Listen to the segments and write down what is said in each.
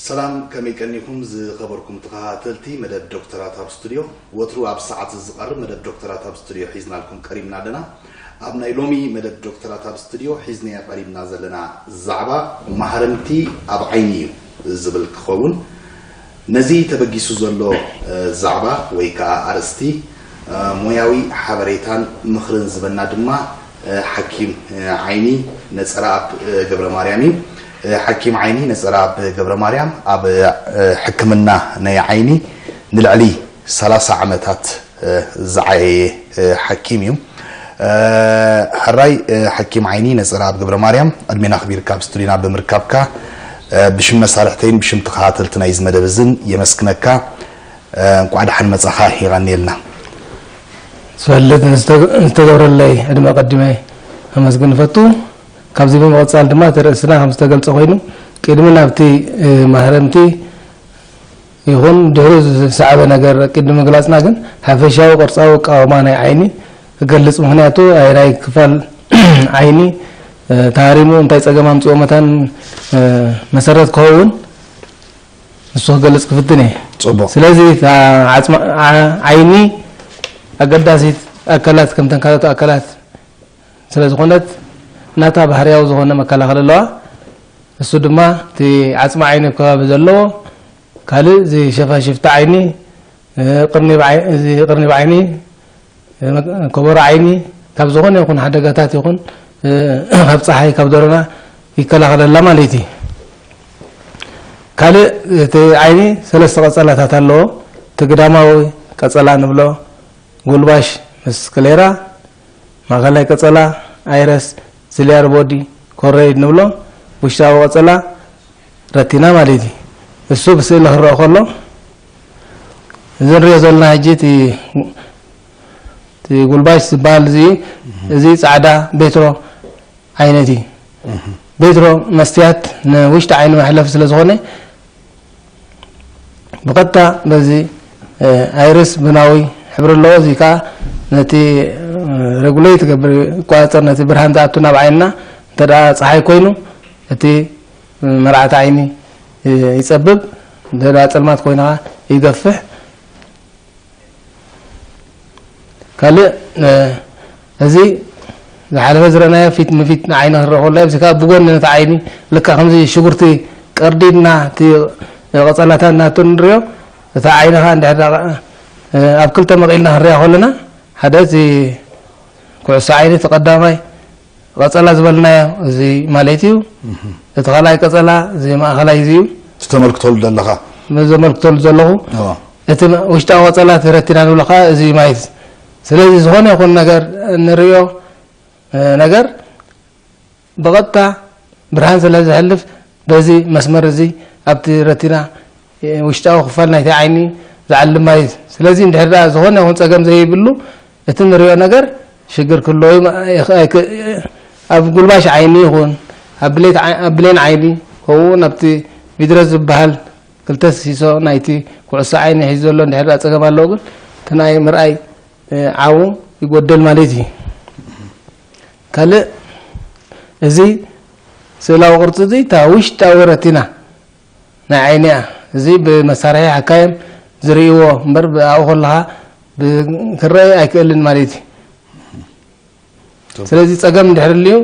ሰላም፣ ከመይ ቀኒኹም ዝኸበርኩም ተኸታተልቲ መደብ ዶክተራት ኣብ ስቱድዮ? ወትሩ ኣብ ሰዓት ዝቐርብ መደብ ዶክተራት ኣብ ስቱድዮ ሒዝናልኩም ቀሪብና ኣለና። ኣብ ናይ ሎሚ መደብ ዶክተራት ኣብ ስቱድዮ ሒዝናዮ ቀሪብና ዘለና ዛዕባ ማህረምቲ ኣብ ዓይኒ እዩ ዝብል ክኸውን፣ ነዚ ተበጊሱ ዘሎ ዛዕባ ወይ ከዓ ኣርእስቲ ሞያዊ ሓበሬታን ምኽርን ዝበና ድማ ሓኪም ዓይኒ ነፀረኣብ ገብረ ማርያም እዩ። ሓኪም ዓይኒ ነፀረኣብ ገብረ ማርያም ኣብ ሕክምና ናይ ዓይኒ ንልዕሊ ሰላሳ ዓመታት ዝዓየየ ሓኪም እዩ። ሕራይ ሓኪም ዓይኒ ነፀረኣብ ገብረ ማርያም፣ ዕድሜና ኣኽቢርካ ኣብ ስቱዲዮና ብምርካብካ ብሽም መሳርሕተይን ብሽም ተኸታተልቲ ናይዚ መደብ እዝን የመስግነካ። እንኳዕ ደሓን መጻኻ። የቐንየልና። ስፈልጥ ንዝተገ-፣ ንዝተገብረለይ ዕድመ ቀዲመ ኣመስግን እፈቱ። ካብዚ ብምቕጻል ድማ እቲ ርእስና ከም ዝተገልጸ ኮይኑ፣ ቅድሚ ናብቲ ማህረምቲ ይኹን ድሕሪ ዝሰዓበ ነገር ቅድሚ ምግላጽና ግን፣ ሓፈሻዊ ቅርጻዊ ኣቃውማ ናይ ዓይኒ ክገልጽ፣ ምኽንያቱ ኣየናይ ክፋል ዓይኒ ተሃሪሙ እንታይ ጸገም ኣምጽኦ መታን መሰረት ክኸውን ንሱ ክገልጽ ክፍትን እየ። ጽቡቕ። ስለዚ እታ ዓጽማ-፣ ዓ-፣ ዓይኒ ኣገዳሲት ኣካላት ከምተን ካልኦት ኣካላት ስለ ዝኾነት፣ ናታ ባህርያዊ ዝኾነ መከላኸሊ ኣለዋ። እሱ ድማ እቲ ዓጽሚ ዓይኒ ኣብ ከባቢ ዘለዎ፣ ካልእ እዚ ሸፋሽፍቲ ዓይኒ፣ እ፣ ቅርኒብ ዓይ-፣ እዚ ቅርኒብ ዓይኒ፣ እ፣ መ-፣ ከበሮ ዓይኒ ካብ ዝኾነ ይኹን ሓደጋታት ይኹን፣ እ፣ ካብ ጸሓይ ካብ ደሮና ይከላኸለላ ማለት እዩ። ካልእ እቲ ዓይኒ ሰለስተ ቀጸላታት ኣለዎ። እቲ ግዳማዊ ቀጸላ ንብሎ፣ ጉልባሽ ምስ ክሌራ፣ ማእኸላይ ቀጸላ፣ ኣይረስ፣ ዝልያር ቦዲ፣ ኮረይድ ንብሎ፣ ውሽጣዊ ቀጸላ፣ ረቲና ማለት እዩ። እሱ ብስእሊ ክረአ ከሎ፣ እዚ ንሪኦ ዘለና ሕጂ እቲ፣ እቲ ጉልባሽ ዝበሃል እዚ፣ እዚ ጻዕዳ ቤትሮ ዓይነት እዩ። ቤትሮ መስትያት ንውሽጢ ዓይኒ መሕለፊ ስለ ዝኾነ፣ ብቐጥታ በዚ፣ እ፣ ኣይርስ ቡናዊ ሕብሪ ኣለዎ። እዚ ከኣ ነቲ፣ እ፣ ሬጉሌት ይገብር፣ ይቆጻጸር፣ ነቲ ብርሃን ዝኣቱ ናብ ዓይንና እንተ ደኣ ጸሓይ ኮይኑ፣ እቲ፣ እ፣ መርዓቲ ዓይኒ፣ እ፣ ይጸብብ፣ እንተ ደኣ ጸልማት ኮይና ይገፍሕ። ካልእ፣ እ፣ እዚ ዝሓለፈ ዝረኣናዮ ፊት ንፊት ንዓይኒ ክረአ ከሎ፣ ኣብዚ ከኣ ብጎኒ ነቲ ዓይኒ ልክዕ ከምዚ ሽጉርቲ ቀርዲድና እቲ ቀጸላታት ናቱ ንሪኦ፣ እታ ዓይኒ ከኣ እንድሕር ደኣ፣ እ፣ ኣብ ክልተ መቒልና ክንሪኣ ከለና፣ ሓደ እቲ ኩዕሶ ዓይኒ እቲ ቀዳማይ፣ ቀጸላ ዝበልናዮ እዚ ማለት እዩ። እቲ ካልኣይ ቀጸላ እዚ ማእኸላይ እዚ እዩ። እቲ ተመልክተሉ ዘለኻ? ዘመልክተሉ ዘለኹ። እዎ። እቲ ውሽጣዊ ቀጸላ እቲ ረቲና ንብሎ ከኣ እዚ እዩ ማለት እዩ። ስለዚ ዝኾነ ይኹን ነገር እንርእዮ፣ እ፣ ነገር ብቐጥታ ብርሃን ስለ ዘሕልፍ በዚ መስመር እዚ ኣብቲ ረቲና፣ እ፣ ውሽጣዊ ክፋል ናይቲ ዓይኒ ዝዓልም ማለት እዩ። ስለዚ እንድሕር ደኣ ዝኾነ ይኹን ጸገም ዘይብሉ እቲ ንሪኦ ነገር ሽግር ክህልዎ ይም-፣ ይኽ-፣ ኣይክ-፣ ኣብ ጉልባሽ ዓይኒ ይኹን ኣብ ብሌት ዓይ-፣ ኣብ ብሌን ዓይኒ ከምኡ እውን ኣብቲ ቪድረስ ዝበሃል ክልተ ሲሶ ናይቲ ኩዕሶ ዓይኒ ሒዙ ዘሎ እንድሕር ደኣ ጸገም ኣለዎ ግን እቲ ናይ ምርኣይ፣ እ፣ ዓቕሙ ይጎደል ማለት እዩ። ካልእ እዚ ስእላዊ ቅርጺ እዚ እታ ውሽጣዊ ረቲና ናይ ዓይኒ እያ። እዚ ብመሳርሒ ሓካይም ዝርእይዎ እምበር ብኣኡ ከለኻ ብ-፣ ክረኣይ ኣይክእልን ማለት እዩ። ጽቡቕ። ስለዚ ጸገም እንድሕር ልዩ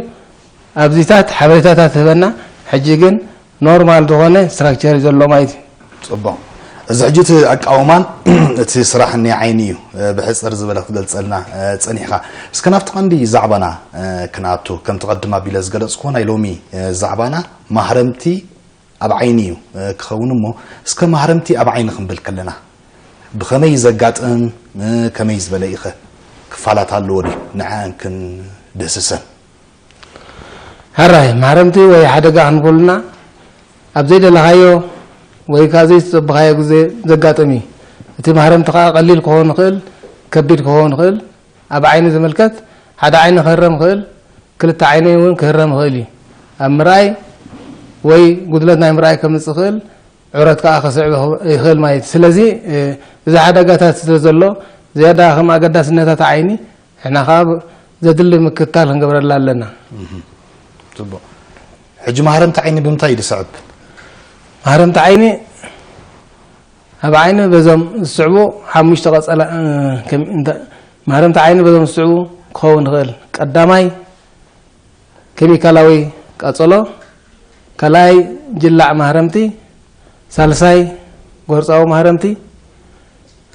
ኣብዚታት ሓበሬታታት ትህበና። ሕጂ ግን ኖርማል ዝኾነ ስትራክቸር እዩ ዘሎ ማለት እዩ። ጽቡቕ። እዚ ሕጂ እቲ ኣቃውማን እቲ ስራሕ ናይ ዓይኒ እዩ፣ እ፣ ብሕጽር ዝበለ ክትገልጸልና፣ እ፣ ጸኒሕካ። እስከ ናብቲ ቀንዲ ዛዕባና፣ እ፣ ክንኣቱ። ከምቲ ቀድም ኣቢለ ዝገለጽኩዎ ናይ ሎሚ፣ እ፣ ዛዕባና ማህረምቲ ኣብ ዓይኒ እዩ፣ እ፣ ክኸውን እሞ፣ እስከ ማህረምቲ ኣብ ዓይኒ ክንብል ከለና ብኸመይ ዘጋጥም፣ እ፣ ከመይ ዝበለ ኢኸ ክፋላት ኣለዎ ድዩ? ንዐን ክንድህስሰን። ሕራይ፣ ማህረምቲ ወይ ሓደጋ ክንብልና ኣብ ዘይደለኻዮ ወይ ከኣ ዘይተጸበኻዮ ግዜ ዘጋጥም እዩ። እቲ ማህረምቲ ከኣ ቀሊል ክኸውን ይኽእል፣ ከቢድ ክኸውን ይኽእል። ኣብ ዓይኒ ዝምልከት ሓደ ዓይኒ ክህረም ይኽእል፣ ክልተ ዓይኒ እውን ክህረም ይኽእል እዩ። ኣብ ምርኣይ ወይ ጉድለት ናይ ምርኣይ ከምጽእ ይኽእል፣ ዕረት ከዓ ከስዕብ ይኽእል ማለት እዩ። ስለዚ እዚ ሓደጋታት ስለ ዘሎ ዝያዳ ከም ኣገዳስነታት ዓይኒ ንሕና ከዓ ዘድሊ ምክትታል ክንገብረላ ኣለና። ፅቡቅ። ሕጂ ማህረምቲ ዓይኒ ብምንታይ እዩ ዝስዕብ? ማህረምቲ ዓይኒ ኣብ ዓይኒ በዞም ዝስዕቡ ሓሙሽተ ቀፀላ ማህረምቲ ዓይኒ በዞም ዝስዕቡ ክኸውን ይኽእል። ቀዳማይ ኬሚካላዊ ቃፀሎ፣ ካልኣይ ጅላዕ ማህረምቲ፣ ሳልሳይ ጎርፃዊ ማህረምቲ፣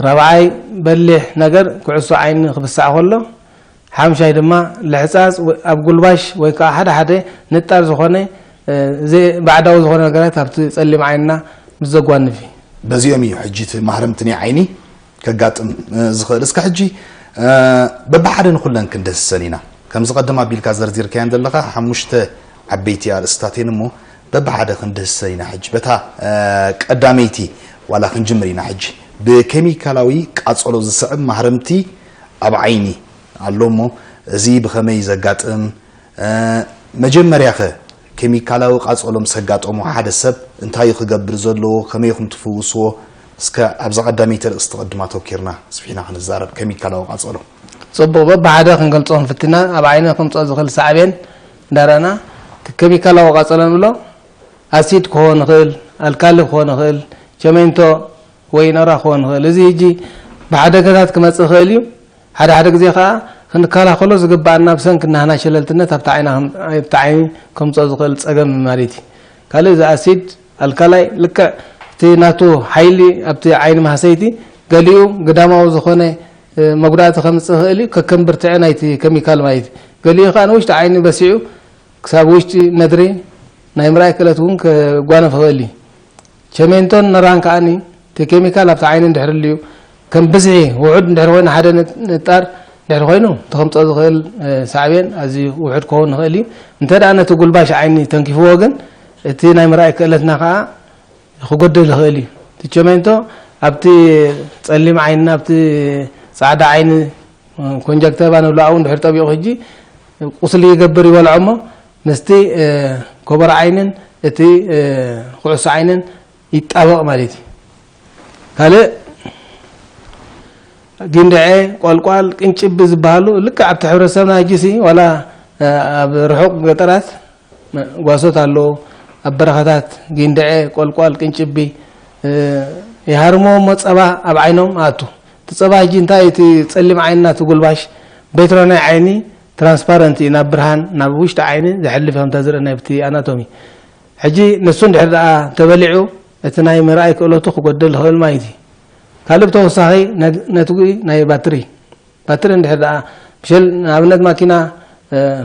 ራብዓይ በሊሕ ነገር ኩዕሶ ዓይኒ ክብሳዕ ከሎ፣ ሓምሻይ ድማ ልሕፃፅ ኣብ ጉልባሽ ወይ ከዓ ሓደ ሓደ ንጣር ዝኾነ ባዕዳዊ ዝኾነ ነገራት ኣብቲ ፀሊም ዓይንና ምስ ዘጓንፍ እዩ። በዚኦም እዩ ሕጂ እቲ ማህረምቲ ናይ ዓይኒ ከጋጥም ዝኽእል። እስከ ሕጂ በብሓደ ንኹለን ክንድህሰን ኢና። ከምዚ ቀደም ኣቢልካ ዘርዚርካየን ዘለኻ ሓሙሽተ ዓበይቲ ኣርእስታት እየን እሞ በብሓደ ክንድህሰን ኢና። ሕጂ በታ ቀዳመይቲ ዋላ ክንጅምር ኢና። ሕጂ ብኬሚካላዊ ቃጸሎ ዝስዕብ ማህረምቲ ኣብ ዓይኒ ኣሎ እሞ እዚ ብኸመይ ዘጋጥም? መጀመርያኸ ኬሚካላዊ ቃጸሎ ምስ ኣጋጠሞ ሓደ ሰብ እንታይ እዩ ክገብር ዘለዎ? ከመይ ኢኹም ትፍውስዎ? እስከ ኣብዛ ቀዳመይቲ ኣርእስቲ ቅድም ኣተኪርና ኣስፊሕና ክንዛረብ። ኬሚካላዊ ቃጸሎ። ጽቡቕ፣ በብሓደ ክንገልጾ ክንፍትና ኣብ ዓይኒ ከምጽኦ ዝኽእል ሳዕቤን እንዳረኣና እቲ ኬሚካላዊ ቃጸሎ ንብሎ ኣሲድ ክኸውን ይኽእል፣ ኣልካሊ ክኸውን ይኽእል፣ ቸሜንቶ ወይ ኖራ ክኸውን ይኽእል። እዚ ሕጂ ብሓደጋታት ክመጽእ ይኽእል እዩ። ሓደ ሓደ ግዜ ከኣ ክንከላኸሎ ዝግበኣና ብሰንኪ ናህና ሸለልትነት ኣብቲ ዓይና ኣብቲ ዓይኒ ከምጽኦ ዝኽእል ጸገም ማለት እዩ። ካልእ እዚ ኣሲድ ኣልካላይ ልክዕ እቲ ናቱ ሓይሊ ኣብቲ ዓይኒ ማህሰይቲ ገሊኡ ግዳማዊ ዝኾነ መጉዳእቲ ከምጽእ ይኽእል እዩ። ከከም ብርትዐ ናይቲ ኬሚካል ማለት እዩ። ገሊኡ ከኣ ንውሽጢ ዓይኒ በሲዑ ክሳብ ውሽጢ ነድሪ ናይ ምርኣይ ክእለት እውን ክጓነፍ ይኽእል እዩ። ቸሜንቶን ነራን ከኣኒ እቲ ኬሚካል ኣብቲ ዓይኒ እንድሕር ልዩ ከም ብዝሒ ውሑድ እንድሕር ኮይኑ ሓደ ንጣር እንድሕር ኮይኑ እቲ ከምፅኦ ዝኽእል ሳዕቤን ኣዝዩ ውሑድ ክኸውን ይኽእል እዩ። እንተ ደኣ ነቲ ጉልባሽ ዓይኒ ተንኪፍዎ ግን እቲ ናይ ምርኣይ ክእለትና ከኣ ክጎድል ይኽእል እዩ። እቲ ቸሜንቶ ኣብቲ ፀሊም ዓይንና ኣብቲ ፃዕዳ ዓይኒ ኮንጃክተቫ ንብሎ ኣብኡ እንድሕር ጠቢቑ ሕጂ ቁስሊ ይገብር ይበልዖ እሞ ምስቲ ኮቦሮ ዓይንን እቲ ኩዕሶ ዓይንን ይጣበቕ ማለት እዩ። ካልእ ጊንድዐ፣ ቆልቋል፣ ቅንጭቢ ዝበሃሉ ልክዕ ኣብቲ ሕብረተሰብና ሕጂሲ ዋላ ኣብ ርሑቕ ገጠራት ጓሶት ኣለዉ። ኣብ በረኻታት ጊንድዐ፣ ቆልቋል፣ ቅንጭቢ ይሃርምዎ እሞ ጸባ ኣብ ዓይኖም ኣቱ። እቲ ጸባ ሕጂ እንታይ እቲ ጸሊም ዓይንና እቲ ጉልባሽ ቤትሮ ናይ ዓይኒ ትራንስፓረንት እዩ፣ ናብ ብርሃን ናብ ውሽጢ ዓይኒ ዘሕልፍ ከምታ ዝርአ ናብቲ ኣናቶሚ። ሕጂ ንሱ እንድሕር ደኣ ተበሊዑ እቲ ናይ ምርኣይ ክእለቱ ክጎደል ይኽእል ማለት እዩ። ካልእ ብተወሳኺ ነትጒ ናይ ባትሪ፣ ባትሪ እንድሕር ደኣ ብሸል ንኣብነት ማኪና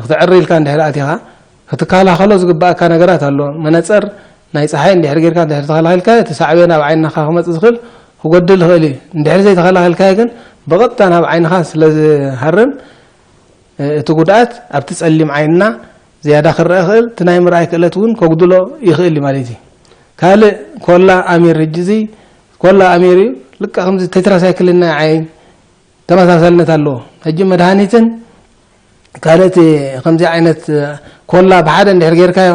ክተዕሪ ኢልካ እንድሕር ኣቲኻ ክትከላኸሎ ዝግበኣካ ነገራት ኣሎ። መነፀር ናይ ፀሓይ እንድሕር ጌርካ እንድሕር ተኸላኺልካዮ እቲ ሳዕቤን ኣብ ዓይንኻ ክመፅእ ዝኽእል ክጎድል ይኽእል እዩ። እንድሕር ዘይተኸላኺልካዮ ግን ብቐጥታ ናብ ዓይንኻ ስለ ዝሃርም እቲ ጉድኣት ኣብቲ ጸሊም ዓይንና ዝያዳ ክረኣ ይኽእል፣ እቲ ናይ ምርኣይ ክእለት እውን ከጉድሎ ይኽእል እዩ ማለት እዩ። ካልእ ኮላ ኣሚር፣ ሕጂ እዚ ኮላ ኣሚር እዩ፣ ልክዕ ከምዚ ቴትራሳይክሊን ናይ ዓይን ተመሳሳልነት ኣለዎ። ሕጂ መድሃኒትን ካልእ እቲ ከምዚ ዓይነት ኮላ ብሓደ እንድሕር ጌርካዮ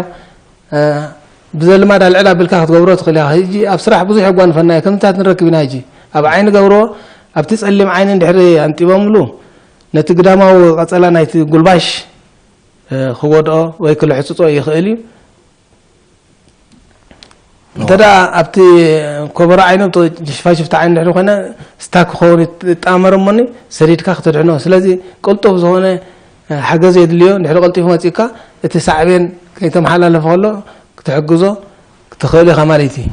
ብዘልማድ ኣልዕል ኣቢልካ ክትገብሮ ትኽእል ኢኻ። ሕጂ ኣብ ስራሕ ብዙሕ የጓንፈና እዩ፣ ከምዚታት ንረክብ ኢና። ሕጂ ኣብ ዓይኒ ገብርዎ ኣብቲ ጸሊም ዓይኒ እንድሕር ኣንጢቦምሉ ነቲ ግዳማዊ ቀጸላ ናይቲ ጉልባሽ ክጎድኦ ወይ ክልሕጽጾ ይኽእል እዩ። እንተ ደኣ ኣብቲ ኮቦሮ ዓይኖም ሽፋሽፍቲ ዓይኒ ድሕሪ ኮይነ ስታክ ክኸውን ይጣመር እሞኒ ሰዲድካ ክትድሕኖ። ስለዚ ቅልጡፍ ዝኾነ ሓገዝ የድልዮ። ድሕሪ ቀልጢፉ መጺእካ እቲ ሳዕቤን ከይተመሓላለፈ ከሎ ክትሕግዞ ክትኽእል ኢኻ ማለት እዩ።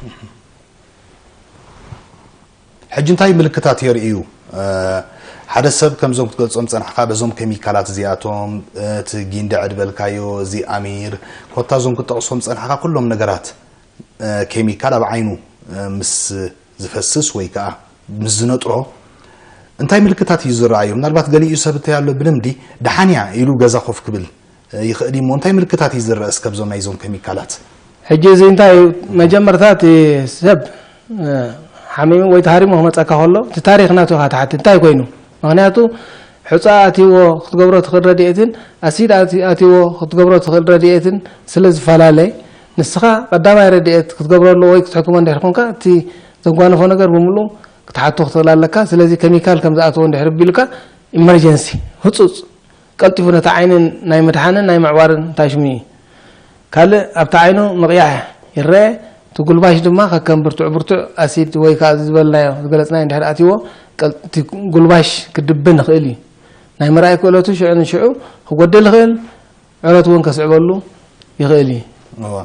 ሕጂ እንታይ ምልክታት የርእዩ? ሓደ ሰብ ከምዞም ክትገልጾም ጸናሕካ በዞም ኬሚካላት እዚኣቶም እቲ ጊንደ ዕድበልካዮ እዚ ኣሚር ኮታ ዞም ክትጠቕሶም ጸናሕካ ኩሎም ነገራት ኬሚካል ኣብ ዓይኑ ምስ ዝፈስስ ወይ ከዓ ምስ ዝነጥሮ እንታይ ምልክታት እዩ ዝረኣዩ? ምናልባት ገሊኡ ሰብ እንታይ ኣሎ ብልምዲ ደሓን እያ ኢሉ ገዛ ኮፍ ክብል ይኽእል እዩ እሞ እንታይ ምልክታት እዩ ዝረአ እስከ ብዞም ናይዞም ኬሚካላት? ሕጂ እዚ እንታይ እዩ መጀመርታ እቲ ሰብ ሓሚሙ ወይ ተሃሪሙ ክመፀካ ከሎ እቲ ታሪክ ናቱ ኢኻ ትሓትት እንታይ ኮይኑ ምክንያቱ ሑፃ ኣትይዎ ክትገብሮ ትኽእል ረድኤትን ኣሲድ ኣትይዎ ክትገብሮ ትኽእል ረድኤትን ስለ ዝፈላለ ንስኻ ቀዳማይ ረድኤት ክትገብረሉ ወይ ክትሕክሞ እንድሕር ኮንካ፣ እቲ ዘጓነፎ ነገር ብምሉእ ክትሓቶ ክትኽእል ኣለካ። ስለዚ ኬሚካል ከም ዝኣተዎ እንድሕር ቢልካ፣ ኢመርጀንሲ፣ ህጹጽ፣ ቀልጢፉ ነቲ ዓይኒ ናይ ምድሓንን ናይ ምዕዋርን ታሽሙ እዩ። ካልእ ኣብቲ ዓይኑ ምቕያሕ ይረአ፣ እቲ ጉልባሽ ድማ ከከም ብርቱዕ ብርቱዕ ኣሲድ ወይ ከኣ እዚ ዝበልናዮ፣ ዝገለጽናዮ እንድሕር ኣትይዎ፣ ቀል-፣ እቲ ጉልባሽ ክድብን ይኽእል እዩ። ናይ ምርኣይ ክእለቱ ሽዑ ንሽዑ ክጎድል ይኽእል፣ ዕረት እውን ከስዕበሉ ይኽእል እዩ። እዋ።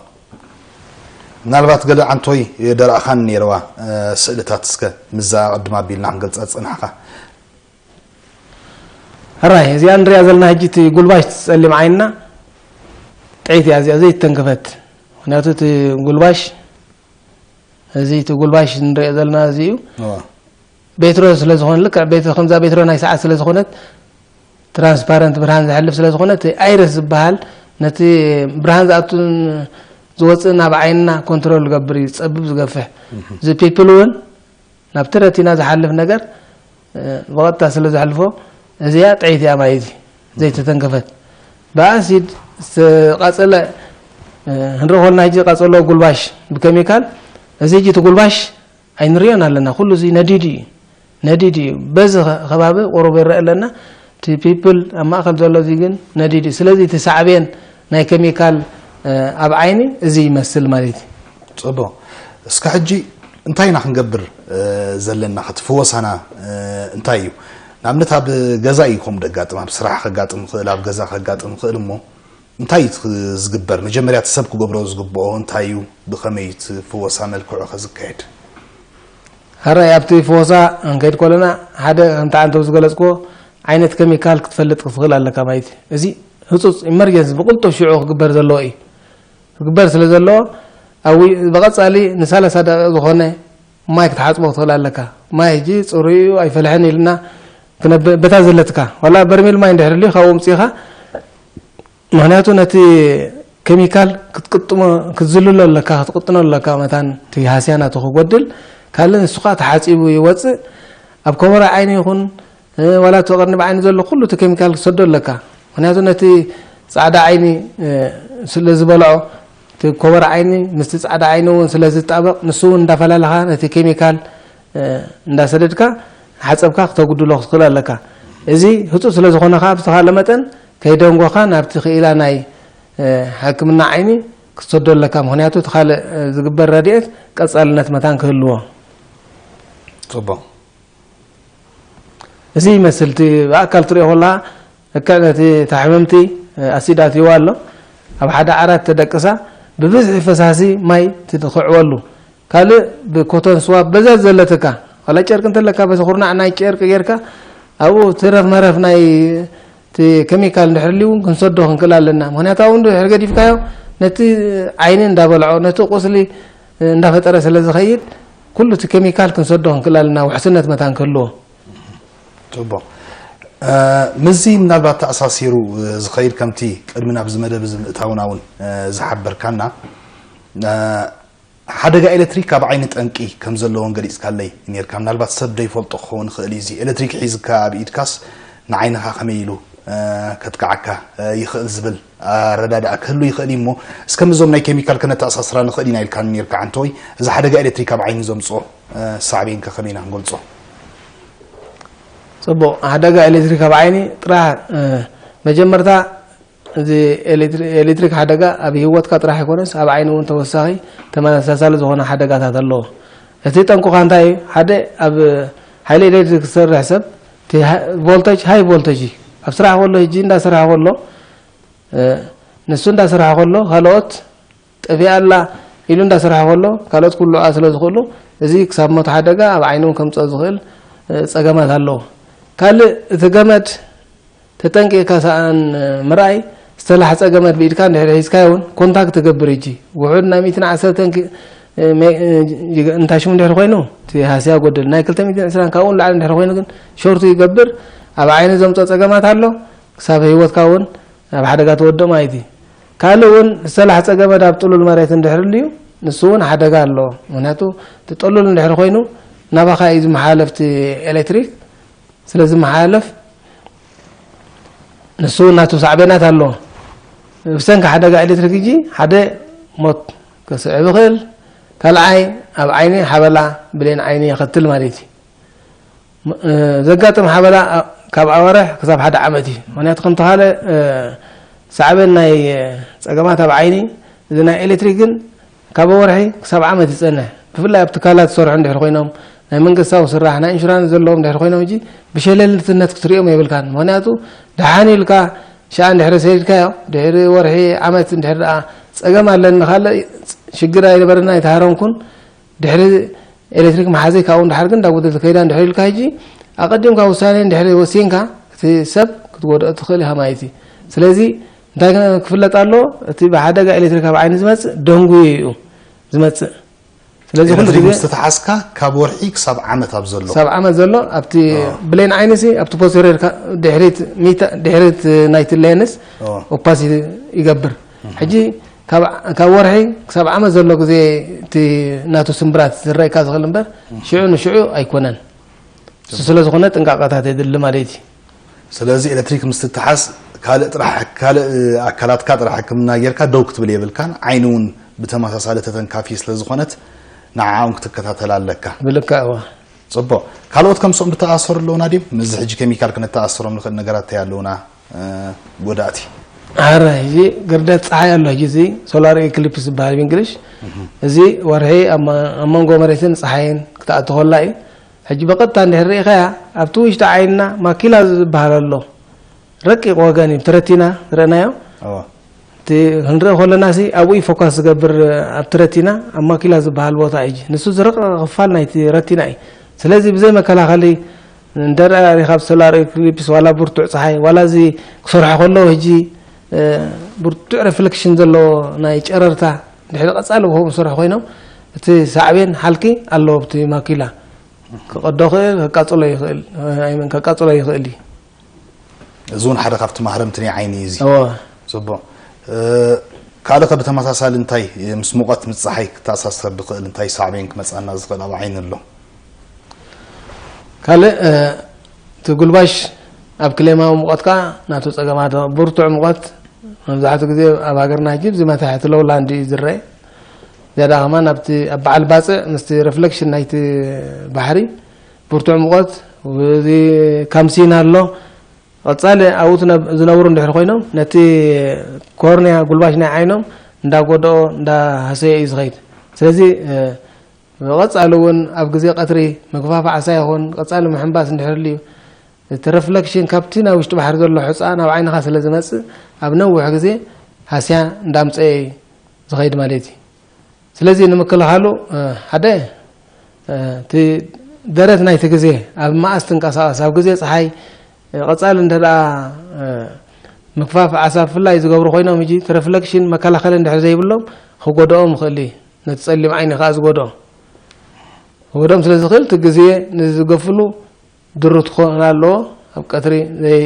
ምናልባት ገለ ዓንቶይ ደራእኻን ነይረዋ፣ እ፣ ስእልታት እስከ ምዛ ቅድም ኣቢልና ክንገልጻ ዝጸናሕካ። ሕራይ፣ እዚኣ ንሪኣ ዘለና ሕጂ እቲ ጉልባሽ ጸሊም ዓይንና ጥዒት እያ፣ እዚኣ ዘይተንከፈት። ምኽንያቱ እቲ ጉልባሽ፣ እዚ እቲ ጉልባሽ ንሪኦ ዘለና እዚ እዩ። እዋ። ቤትሮ ስለ ዝኾነ፣ ልክዕ ቤት-፣ ከምዛ ቤትሮ ናይ ሰዓት ስለ ዝኾነት፣ ትራንስፓረንት ብርሃን ዘሕልፍ ስለ ዝኾነ፣ እቲ ኣይረስ ዝበሃል ነቲ ብርሃን ዝኣቱን ዝወፅእን ኣብ ዓይንና ኮንትሮል ዝገብር እዩ፣ ዝፀብብ ዝገፍሕ። እዚ ፒፕል እውን ናብቲ ረቲና ዝሓልፍ ነገር፣ እ፣ ብቐጥታ ስለ ዘሕልፎ፣ እዚኣ ጥዒት እያ ማለት እዩ፣ ዘይተተንከፈት። ብኣሲድ ዝተቓፀለ፣ እ፣ ክንርኢ ከለና ሕጂ ቃፀሎ ጉልባሽ ብኬሚካል፣ እዚ ሕጂ እቲ ጉልባሽ ኣይንሪኦን ኣለና። ኩሉ እዚ ነዲዱ እዩ። ነዲድ እዩ። በዚ ኸ-፣ ከባቢ ቁሩብ ይረአ ኣለና። እቲ ፒፕል ኣብ ማእከል ዘሎ እዚ ግን ነዲድ እዩ። ስለዚ እቲ ሳዕቤን ናይ ኬሚካል፣ እ፣ ኣብ ዓይኒ እዚ ይመስል ማለት እዩ። ጽቡቕ። እስከ ሕጂ እንታይ ኢና ክንገብር፣ እ፣ ዘለና? እቲ ፍወሳና፣ እ፣ እንታይ እዩ? ንኣብነት ኣብ ገዛ እዩ ከምኡ ደጋጥም፣ ኣብ ስራሕ ከጋጥም ይኽእል፣ ኣብ ገዛ ከጋጥም ይኽእል እሞ፣ እንታይ እዩ እቲ ዝግበር? መጀመርያ እቲ ሰብ ክገብሮ ዝግብኦ እንታይ እዩ? ብኸመይ እዩ እቲ ፍወሳ መልክዑ ከ ዝካየድ? ሕራይ ኣብቲ ፍወሳ ክንከይድ ከለና፣ ሓደ ከምቲ ዓንተው ዝገለጽክዎ ዓይነት ኬሚካል ክትፈልጥ ክትኽእል ኣለካ ማለት እዩ። እዚ ህጹጽ ኢመርጀንሲ ብቕልጡፍ ሽዑ ክግበር ዘለዎ እዩ። ክግበር ስለ ዘለዎ፣ ኣብ ዊ-፣ ብቐጻሊ ንሰላሳ ደቂቕ ዝኾነ ማይ ክትሓጽቦ ክትኽእል ኣለካ። ማይ ሕጂ ጽሩይ እዩ ኣይፈልሕን ኢልና ክነብ-፣ በታ ዘለትካ፣ ዋላ በርሜል ማይ እንድሕር ልዩ ካብኡ ኣምጺእኻ፣ ምኽንያቱ ነቲ ኬሚካል ክትቅጥሞ፣ ክትዝልሎ ኣለካ፣ ክትቅጥኖ ኣለካ፣ መታን እቲ ሃስያ ናቱ ክጎድል፣ ካልእ ንሱ ኸኣ ተሓጺቡ ይወጽእ። ኣብ ኮቦራ ዓይኒ ይኹን፣ እ፣ ዋላ እቲ ቀርኒ ብዓይኒ ዘሎ ኩሉ እቲ ኬሚካል ክትሰዶ ኣለካ። ምኽንያቱ ነቲ ጻዕዳ ዓይኒ፣ እ፣ ስለ ዝበልዖ፣ እቲ ኮቦራ ዓይኒ ምስቲ ጻዕዳ ዓይኒ እውን ስለ ዝጣበቕ፣ ንሱ እውን እንዳፈላለኻ ነቲ ኬሚካል፣ እ፣ እንዳሰደድካ ሓጸብካ ክተጉድሎ ክትኽእል ኣለካ። እዚ ህጹጽ ስለ ዝኾነ ኸኣ፣ ብዝተኻእለ መጠን ከይደንጎኻ ናብቲ ክኢላ ናይ፣ እ፣ ሕክምና ዓይኒ ክትሰዶ ኣለካ። ምኽንያቱ እቲ ካልእ፣ እ፣ ዝግበር ረድኤት ቀጻልነት መታን ክህልዎ። ጽቡቕ። እዚ ይመስል፣ እቲ ብኣካል ትሪኦ ከለኻ፣ ልክዕ ነቲ፣ እታ ሕምምቲ፣ እ፣ ኣሲድ ኣትይዋ ኣሎ። ኣብ ሓደ ዓራት ተደቅሳ፣ ብብዝሒ ፈሳሲ ማይ ትኽዕወሉ። ካልእ ብኮቶን ስዋብ በዛ ዘለትካ፣ ዋላ ጨርቂ እንተለካ፣ በቲ ኩርናዕ ናይ ጨርቂ ጌርካ፣ ኣብኡ ትረፍ መረፍ ናይ እቲ ኬሚካል እንድሕር ልዩ እውን ክንሰዶ ክንክእል ኣለና። ምኽንያቱ ኣብኡ እንድሕር ገዲፍካዮ፣ ነቲ ዓይኒ እንዳበልዖ፣ ነቲ ቁስሊ እንዳፈጠረ ስለ ዝኸይድ፣ ኩሉ እቲ ኬሚካል ክንሰዶ ክንክእል ኣለና፣ ውሕስነት መታን ክህልዎ። ጽቡቕ። እ፣ ምስዚ ምናልባት ተኣሳሲሩ፣ እ፣ ዝኸይድ፣ ከምቲ ቅድሚ ናብዚ መደብ እዚ ምእታውና እውን፣ እ፣ ዝሓበርካና፣ እ፣ ሓደጋ ኤሌክትሪክ ኣብ ዓይኒ ጠንቂ ከም ዘለዎን ገሊጽካለይ ነይርካ። ምናልባት ሰብ ዘይፈልጦ ክኸውን ይኽእል እዩ። እዚ ኤሌክትሪክ ሒዝካ ኣብ ኢድካስ ንዓይንኻ ከመይ ኢሉ፣ እ፣ ከጥቅዓካ፣ እ፣ ይኽእል ዝብል ኣረዳድኣ ክህሉ ይኽእል እዩ እሞ፣ እስከ ምስዞም ናይ ኬሚካል ከነተኣሳስራ ንኽእል ኢና ኢልካኒ ነይርካ ዓንተወይ። እዚ ሓደጋ ኤሌክትሪክ ኣብ ዓይኒ ዘምጽኦ፣ እ፣ ሳዕቤን ከ ከመይ ኢና ክንገልጾ? ጽቡቕ፣ ሓደጋ ኤሌክትሪክ ኣብ ዓይኒ ጥራሕ፣ እ፣ መጀመርታ እዚ ኤሌክትሪ-፣ ኤሌክትሪክ ሓደጋ ኣብ ህይወትካ ጥራሕ ኣይኮነስ፣ ኣብ ዓይኒ እውን ተወሳኺ ተመሳሳሊ ዝኾነ ሓደጋታት ኣለዎ። እቲ ጠንቁኻ እንታይ እዩ? ሓደ ኣብ ሓይሊ ኤሌክትሪክ ዝሰርሕ ሰብ፣ እቲ ሃ-፣ ቮልተጅ፣ ሃይ ቮልተጅ እዩ። ኣብ ስራሕ ከሎ፣ ሕጂ እንዳሰርሐ ከሎ፣ እ፣ ንሱ እንዳሰርሐ ከሎ፣ ካልኦት ጠፊኣ ኣላ ኢሉ እንዳሰርሐ ከሎ፣ ካልኦት ክውልዑ ስለ ዝኽእሉ፣ እዚ ክሳብ ሞት ሓደጋ ኣብ ዓይኑ እውን ከምጽኦ ዝኽእል፣ እ፣ ጸገማት ኣለዎ። ካልእ፣ እቲ ገመድ ተጠንቂቕካ ሰኣን ምርኣይ፣ ዝተላሕጸ ገመድ ብኢድካ እንድሕር ሒዝካዮ እውን ኮንታክት ትገብር። ሕጂ ውሑድ ናይ ሚእትን ዓሰርተን ኪ-፣ ሜ-፣ እንታሽሙ እንድሕር ኮይኑ፣ እቲ ሃስያ ጎድል። ናይ ክልተ ሚእትን ዕስራን ካብኡ ንላዕሊ እንድሕር ኮይኑ ግን ሾርቱ ይገብር። ኣብ ዓይኒ ዘምጽኦ ጸገማት ኣሎ፣ ክሳብ ህይወትካ እውን ኣብ ሓደጋ ትወድቕ ማለት እዩ። ካልእ እውን ዝተላሕጸ ገመድ ኣብ ጥሉል መሬት እንድሕር ልዩ፣ ንሱ እውን ሓደጋ ኣለዎ። ምኽንያቱ እቲ ጥሉል እንድሕር ኮይኑ፣ ናባኻ እዩ ዝመሓላለፍ እቲ ኤሌክትሪክ። ስለ ዝመሓላለፍ፣ ንሱ እውን ናቱ ሳዕቤናት ኣለዎ። ብሰንኪ ሓደጋ ኤሌክትሪክ ሕጂ ሓደ ሞት ከስዕብ ይኽእል። ካልኣይ ኣብ ዓይኒ ሓበላ ብሌን ዓይኒ የኸትል ማለት እዩ። ዘጋጥም ሓበላ ካብ ኣዋርሕ ክሳብ ሓደ ዓመት እዩ። ምክንያቱ ከምቲ ካልእ ሳዕቤን ናይ ፀገማት ኣብ ዓይኒ፣ እዚ ናይ ኤሌክትሪክ ግን ካብ ወርሒ ክሳብ ዓመት ይፀንሕ። ብፍላይ ኣብ ትካላት ዝሰርሑ እንድሕር ኮይኖም፣ ናይ መንግስታዊ ስራሕ፣ ናይ ኢንሹራንስ ዘለዎም እንድሕር ኮይኖም፣ እጂ ብሸለልትነት ክትሪኦም የብልካን። ምክንያቱ ደሓን ኢልካ ሻዓ እንድሕር ሰዲድካዮ፣ ድሕሪ ወርሒ ዓመት እንድሕር ደኣ ፀገም ኣለኒ ካልእ ሽግር ኣይነበረና ኣይተሃረምኩን፣ ድሕሪ ኤሌክትሪክ መሓዘይ ካብኡ እንድሓር ግን እንዳጎደለት ከይዳ እንድሕር ኢልካ፣ ሕጂ ኣቐዲምካ ውሳኔ እንድሕር ወሲንካ፣ እቲ ሰብ ክትጎድኦ ትኽእል ኢኻ ማለት እዩ። ስለዚ እንታይ ክፍለጥ ኣለዎ? እቲ ብሓደጋ ኤሌክትሪክ ኣብ ዓይኒ ዝመጽእ ደንጉዩ እዩ ዝመጽእ። ስለዚ ኩሉ ኤሌክትሪክ ግዜ ምስ ተተሓዝካ ካብ ወርሒ ክሳብ ዓመት ኣብ ዘሎ። ክሳብ ዓመት ዘሎ ኣብቲ ኣዎ። ብሌን ዓይኒ ሲ ኣብቲ ፖስቴሪየር ካ-፣ ድሕሪት ሚታ-፣ ድሕሪት ናይቲ ሌንስ ኣዎ። ኦፓሲቲ ይገብር። ሕጂ ካብ፣ ካብ ወርሒ ክሳብ ዓመት ዘሎ ግዜ እቲ ናቱ ስምብራት ዝረኣየካ ዝኽእል እምበር፣ ሽዑ ንሽዑ ኣይኮነን። እሱ ስለ ዝኾነ ጥንቃቐታት የድሊ ማለት እዩ። ስለዚ ኤሌክትሪክ ምስ ትተሓዝ ካልእ ጥራሕ፣ ካልእ ኣካላትካ ጥራሕ ሕክምና ጌርካ ደው ክትብል የብልካን። ዓይኒ እውን ብተመሳሳሊ ተተንካፊ ስለ ዝኾነት ንዓኦም ክትከታተል ኣለካ። ብልክዕ እዋ። ጽቡቕ። ካልኦት ከምስኦም ብተኣሰሩ ኣለዉና ድዮም? ምስዚ ሕጂ ኬሚካል ክንተኣሰሮም ንኽእል ነገራት እንታይ ኣለዉና? እ፣ ጎዳእቲ። ኣረ፣ ሕጂ ግርደት ጸሓይ ኣሎ። ሕጂ እዚ ሶላር ኤክሊፕስ ዝበሃል ብእንግሊሽ። እህ። እዚ ወርሒ ኣብ መ-፣ ኣብ መንጎ መሬትን ጸሓይን ክትኣቱ ከላ እዩ። ሕጂ ብቐጥታ እንድሕር ርኢኻያ፣ ኣብቲ ውሽጢ ዓይንና ማኪላ ዝበሃል ኣሎ። ረቂቕ ወገን እዩ፣ ብቲ ረቲና ዝረእናዮ። እዋ። እቲ ክንርኢ ከለና ሲ ኣብኡ እዩ ፎካስ ዝገብር፣ ኣብቲ ረቲና፣ ኣብ ማኪላ ዝበሃል ቦታ እዩ። ንሱ ዝረቐቐ ክፋል ናይቲ ረቲና እዩ። ስለዚ ብዘይ መከላኸሊ እንተ ደኣ ሪኻ ኣብ ሶላር ኤክሊፕስ ዋላ ብርቱዕ ጸሓይ፣ ዋላ እዚ ክሰርሖ ከሎ ሕጂ፣ እ፣ ብርቱዕ ሪፍሌክሽን ዘለዎ ናይ ጨረርታ ድሕሪ ቀጻሊ ብኸምኡ ዝሰርሑ ኮይኖም፣ እቲ ሳዕቤን ሓልኪ ኣለዎ ኣብቲ ማኪላ። ክቐዶ ይኽእል፣ ከቃጽሎ ይኽእል፣ ኣይ መን ከቃጽሎ ይኽእል እዩ። እዚ እውን ሓደ ካብቲ ማህረምቲ ናይ ዓይኒ እዩ እዚ። እወ። ጽቡቕ። እ፣ ካልእ ከ ብተመሳሳሊ እንታይ ምስ ሙቐት ምስ ጸሓይ ክተኣሳሰር ዝኽእል እንታይ ሳዕቤን ክመጽኣና ዝኽእል ኣብ ዓይኒ ኣሎ? ካልእ፣ እ፣ እቲ ጉልባሽ ኣብ ክሌማዊ ሙቐት ከኣ ናቱ ጸገማት፣ ብርቱዕ ሙቐት መብዛሕትኡ ግዜ ኣብ ሃገርና ሕጂ ብዚ መታሕቲ ሎውላንድ እዩ ዝረአ። ዝያዳ ከማን ኣብቲ ኣብ በዓል ባጽዕ ምስቲ ሪፍሌክሽን ናይቲ ባሕሪ ብርቱዕ ሙቐት፣ እዚ ካምሲን ኣሎ። ቀጻሊ ኣብኡ ትነብ-፣ ዝነብሩ እንድሕር ኮይኖም፣ ነቲ ኮርንያ፣ ጉልባሽ ናይ ዓይኖም እንዳጎድኦ፣ እንዳሃሰየ እዩ ዝኸይድ። ስለዚ፣ እ፣ ብቐጻሊ እውን ኣብ ግዜ ቀትሪ ምግፋፍ ዓሳ ይኹን ቀጻሊ ምሕንባስ እንድሕር ልዩ፣ እቲ ሪፍሌክሽን ካብቲ ናይ ውሽጢ ባሕሪ ዘሎ ሑጻ ናብ ዓይንኻ ስለ ዝመጽእ፣ ኣብ ነዊሕ ግዜ ሃስያ እንዳምጸኤ እዩ ዝኸይድ ማለት እዩ። ስለዚ ንምክልኻሉ፣ እ፣ ሓደ፣ እ፣ እቲ ደረት ናይቲ ግዜ ኣብ መኣስ ትንቀሳቐስ፣ ኣብ ግዜ ጸሓይ፣ እ፣ ቀጻሊ እንተ ደኣ፣ እ፣ ምግፋፍ ዓሳ ብፍላይ ዝገብሩ ኮይኖም፣ ሕጂ እቲ ሪፍሌክሽን መከላኸሊ እንድሕር ዘይብሎም ክጎድኦም ይኽእል እዩ። ነቲ ጸሊም ዓይኒ ከኣ ዝጎድኦ። ክጎድኦም ስለ ዝኽእል፣ እቲ ግዜ ንዝገፍሉ ድሩት ክኾን ኣለዎ። ኣብ ቀትሪ ዘይ-፣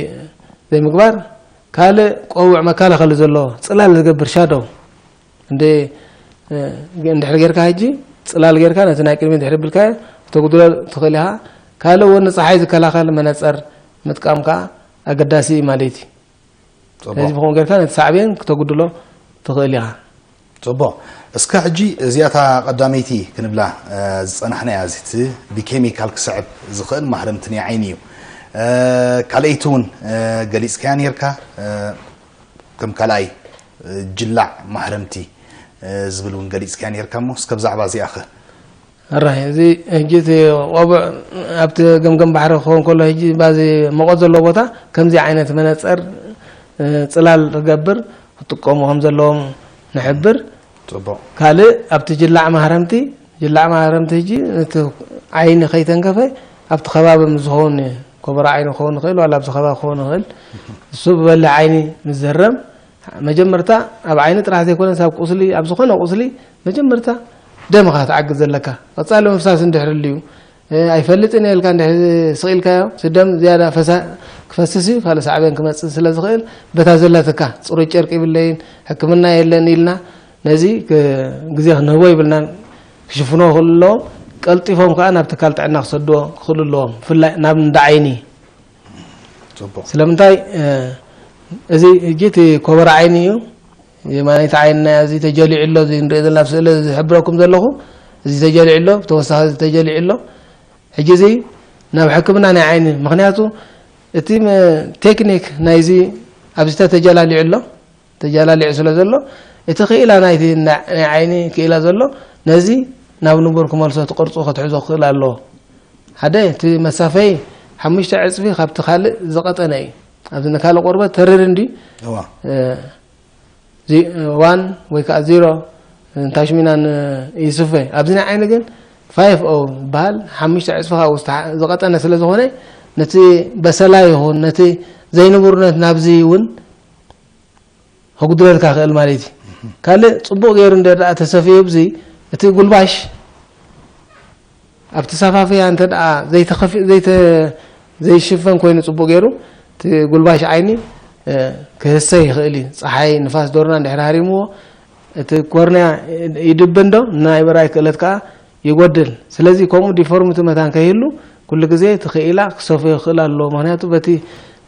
ዘይምግባር። ካልእ ቆቡዕ መከላኸሊ ዘለዎ፣ ጽላል ዝገብር ሻዶው። እንደ፣ እ፣ እንድሕር ጌርካ ሕጂ ጽላል ጌርካ ነቲ ናይ ቅድሚት ድሕሪ ቢልካዮ ክተጉድሎ ትኽእል ኢኻ። ካልእ እውን ንጸሓይ ዝከላኸል መነጸር ምጥቃም ከኣ ኣገዳሲ እዩ ማለት እዩ። ጽቡቕ። ስለዚ ብኸምኡ ጌርካ ነቲ ሳዕቤን ክተጉድሎ ትኽእል ኢኻ። ጽቡቕ። እስከ ሕጂ እዚኣታ ቀዳመይቲ ክንብላ፣ እ፣ ዝጸናሕናያ፣ እዚ እቲ ብኬሚካል ክስዕብ ዝኽእል ማህረምቲ ናይ ዓይኒ እዩ። እ፣ ካልኣይቲ እውን፣ እ፣ ገሊጽካያ ኔርካ፣ እ፣ ከም ካልኣይ፣ እ፣ ጅላዕ ማህረምቲ፣ እ፣ ዝብል እውን ገሊጽካያ ኔርካ እሞ፣ እስከ ብዛዕባ እዚኣኸ? ሕራይ፣ እዚ ሕጂ እቲ ቆቡዕ ኣብቲ ገምገም ባሕሪ ክኸውን ከሎ፣ ሕጂ ባዚ ሙቐት ዘለዎ ቦታ ከምዚ ዓይነት መነጸር፣ እ፣ ጽላል ክገብር ክጥቀሙ ከም ዘለዎም ንሕብር። ጽቡቕ። ካልእ ኣብቲ ጅላዕ ማህረምቲ፣ ጅላዕ ማህረምቲ ሕጂ እቲ ዓይኒ ከይተንከፈ ኣብቲ ከባቢ ምስ ዝኸውን፣ ኮበራ ዓይኒ ክኸውን ይኽእል፣ ዋላ ኣብዚ ከባቢ ክኸውን ይኽእል። እሱ ብበሊሕ ዓይኒ ምስ ዘረም፣ መጀመርታ ኣብ ዓይኒ ጥራሕ ዘይኮነስ ኣብ ቁስሊ፣ ኣብ ዝኾነ ቁስሊ መጀመርታ ደም ኢኻ ትዓግት ዘለካ። ቀጻሊ ምፍሳስ እንድሕር ልዩ፣ እ፣ ኣይፈልጥን እየ ኢልካ እንድሕር ስቕ ኢልካዮ፣ እቲ ደም ዝያዳ ፈሳ-፣ ክፈስስ እዩ፣ ካልእ ሳዕቤን ክመጽእ ስለ ዝኽእል፣ በታ ዘለትካ ጽሩይ ጨርቂ ይብለይን፣ ሕክምና የለን ኢልና፣ ነዚ ክ-፣ ግዜ ክንህቦ ይብልናን፣ ክሽፍንዎ ክኽእሉ ኣለዎም። ቀልጢፎም ከኣ ናብ ትካል ጥዕና ክሰድዎ ክኽእሉ ኣለዎም፣ ብፍላይ ናብ እንዳ ዓይኒ። ጽቡቕ። ስለምንታይ፣ እ፣ እዚ ሕጂ እቲ ኮበራ ዓይኒ እዩ። የማነይቲ ዓይንና እዚ ተጀሊዑ ኣሎ፣ እዚ ንሪኦ ዘለና ኣብ ስእሊ ዝሕብረኩም ዘለኹ፣ እዚ ተጀሊዑ ኣሎ፣ ብተወሳኺ እዚ ተጀሊዑ ኣሎ። ሕጂ እዚ ናብ ሕክምና ናይ ዓይኒ፣ ምኽንያቱ እቲ መ-፣ ቴክኒክ ናይዚ ኣብዚ ተተጀላሊዑ ኣሎ፣ ተጀላሊዑ ስለ ዘሎ፣ እቲ ክኢላ ናይቲ ና-፣ ናይ ዓይኒ ክኢላ ዘሎ ነዚ ናብ ንቡር ክመልሶ፣ እቲ ቅርጹ ክትሕዞ ክኽእል ኣለዎ። ሓደ፣ እቲ መሳፈይ ሓሙሽተ ዕጽፊ ካብቲ ካልእ ዝቐጠነ እዩ። ኣብዚ ንካልእ ቆርበት ተሪር እንዲ፣ እዋ። እ፣ ዚ-፣ ዋን ወይ ከዓ ዜሮ ታሽሚናን ይስፈ። ኣብዚ ናይ ዓይኒ ግን ፋይፍ ኦ ዝበሃል ሓሙሽተ ዕጽፊ ካብኡ ዝተሓ-፣ ዝቐጠነ ስለ ዝኾነ፣ ነቲ በሰላ ይኹን ነቲ ዘይንቡርነት ናብዚ እውን ከጉድለልካ ክእል ማለት እዩ። ካልእ ጽቡቕ ገይሩ እንደ ደኣ ተሰፍዩ፣ ኣብዚ እቲ ጉልባሽ ኣብቲ ሰፋፍያ እንተ ደኣ ዘይተኸፊ-፣ ዘይተ-፣ ዘይሽፈን ኮይኑ ጽቡቕ ገይሩ፣ እቲ ጉልባሽ ዓይኒ፣ እ፣ ክህሰ ይኽእል እዩ። ጸሓይ፣ ንፋስ፣ ዶርና እንድሕር ሃሪምዎ፣ እቲ ኮርንያ ይድብን ዶ፣ ናይ ምርኣይ ክእለት ከኣ ይጎድል። ስለዚ ከምኡ ዲፎርምቲ መታን ከይህሉ፣ ኩሉ ግዜ እቲ ክኢላ ክሰፍዮ ክኽእል ኣለዎ። ምኽንያቱ በቲ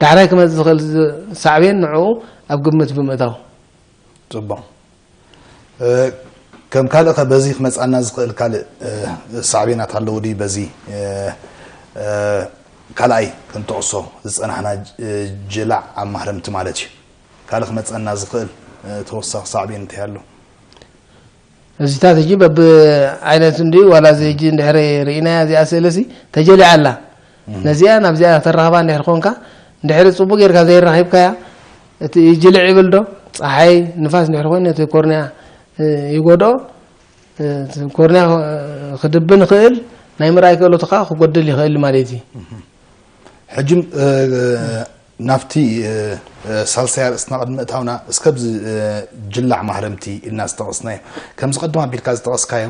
ዳሕራይ ክመጽእ ዝኽእል ዝ-፣ ሳዕቤን ንዕኡ ኣብ ግምት ብምእታው። ጽቡቕ። እ፣ ከም ካልእ ከ በዚ ክመጽኣና ዝኽእል ካልእ፣ እ፣ ሳዕቤናት ኣለዉ ድዩ? በዚ፣ እ፣ እ፣ ካልኣይ ክንጠቕሶ ዝጸናሕና ጅ-፣ እ፣ ጅላዕ ኣብ ማህረምቲ ማለት እዩ። ካልእ ክመጸና ዝኽእል፣ እ፣ ተወሳኺ ሳዕቤን እንታይ ኣሎ? እዚታት ሕጂ በብዓይነቱ እንድዩ፣ ዋላ እዚ ሕጂ እንድሕር ርኢናያ እዚኣ ስእሊ ሲ ተጀሊዓ ኣላ። እም። ነዚኣ ናብዚኣ ተራኽባ እንድሕር ኮንካ፣ እንድሕር ጽቡቕ ጌርካ ዘይራኺብካያ፣ እቲ ይጅልዕ ይብል ዶ? ጸሓይ፣ ንፋስ እንድሕር ኮይኑ ነቲ ኮርንያ፣ እ፣ ይጎድኦ። እ፣ ኮርንያ፣ እ፣ ክድብን ይኽእል፣ ናይ ምርኣይ ክእለቱ ከኣ ክጎድል ይኽእል ማለት እዩ። እም። ሕጂ፣ እ፣ ናብቲ፣ እ፣ እ፣ ሳልሳይ ኣርእስትና ቅድሚ ምእታውና፣ እስከ ኣብዚ፣ እ፣ ጅላዕ ማህረምቲ ኢልና ዝጠቐስናዮ፣ ከምዚ ቅድም ኣቢልካ ዝጠቐስካዮ፣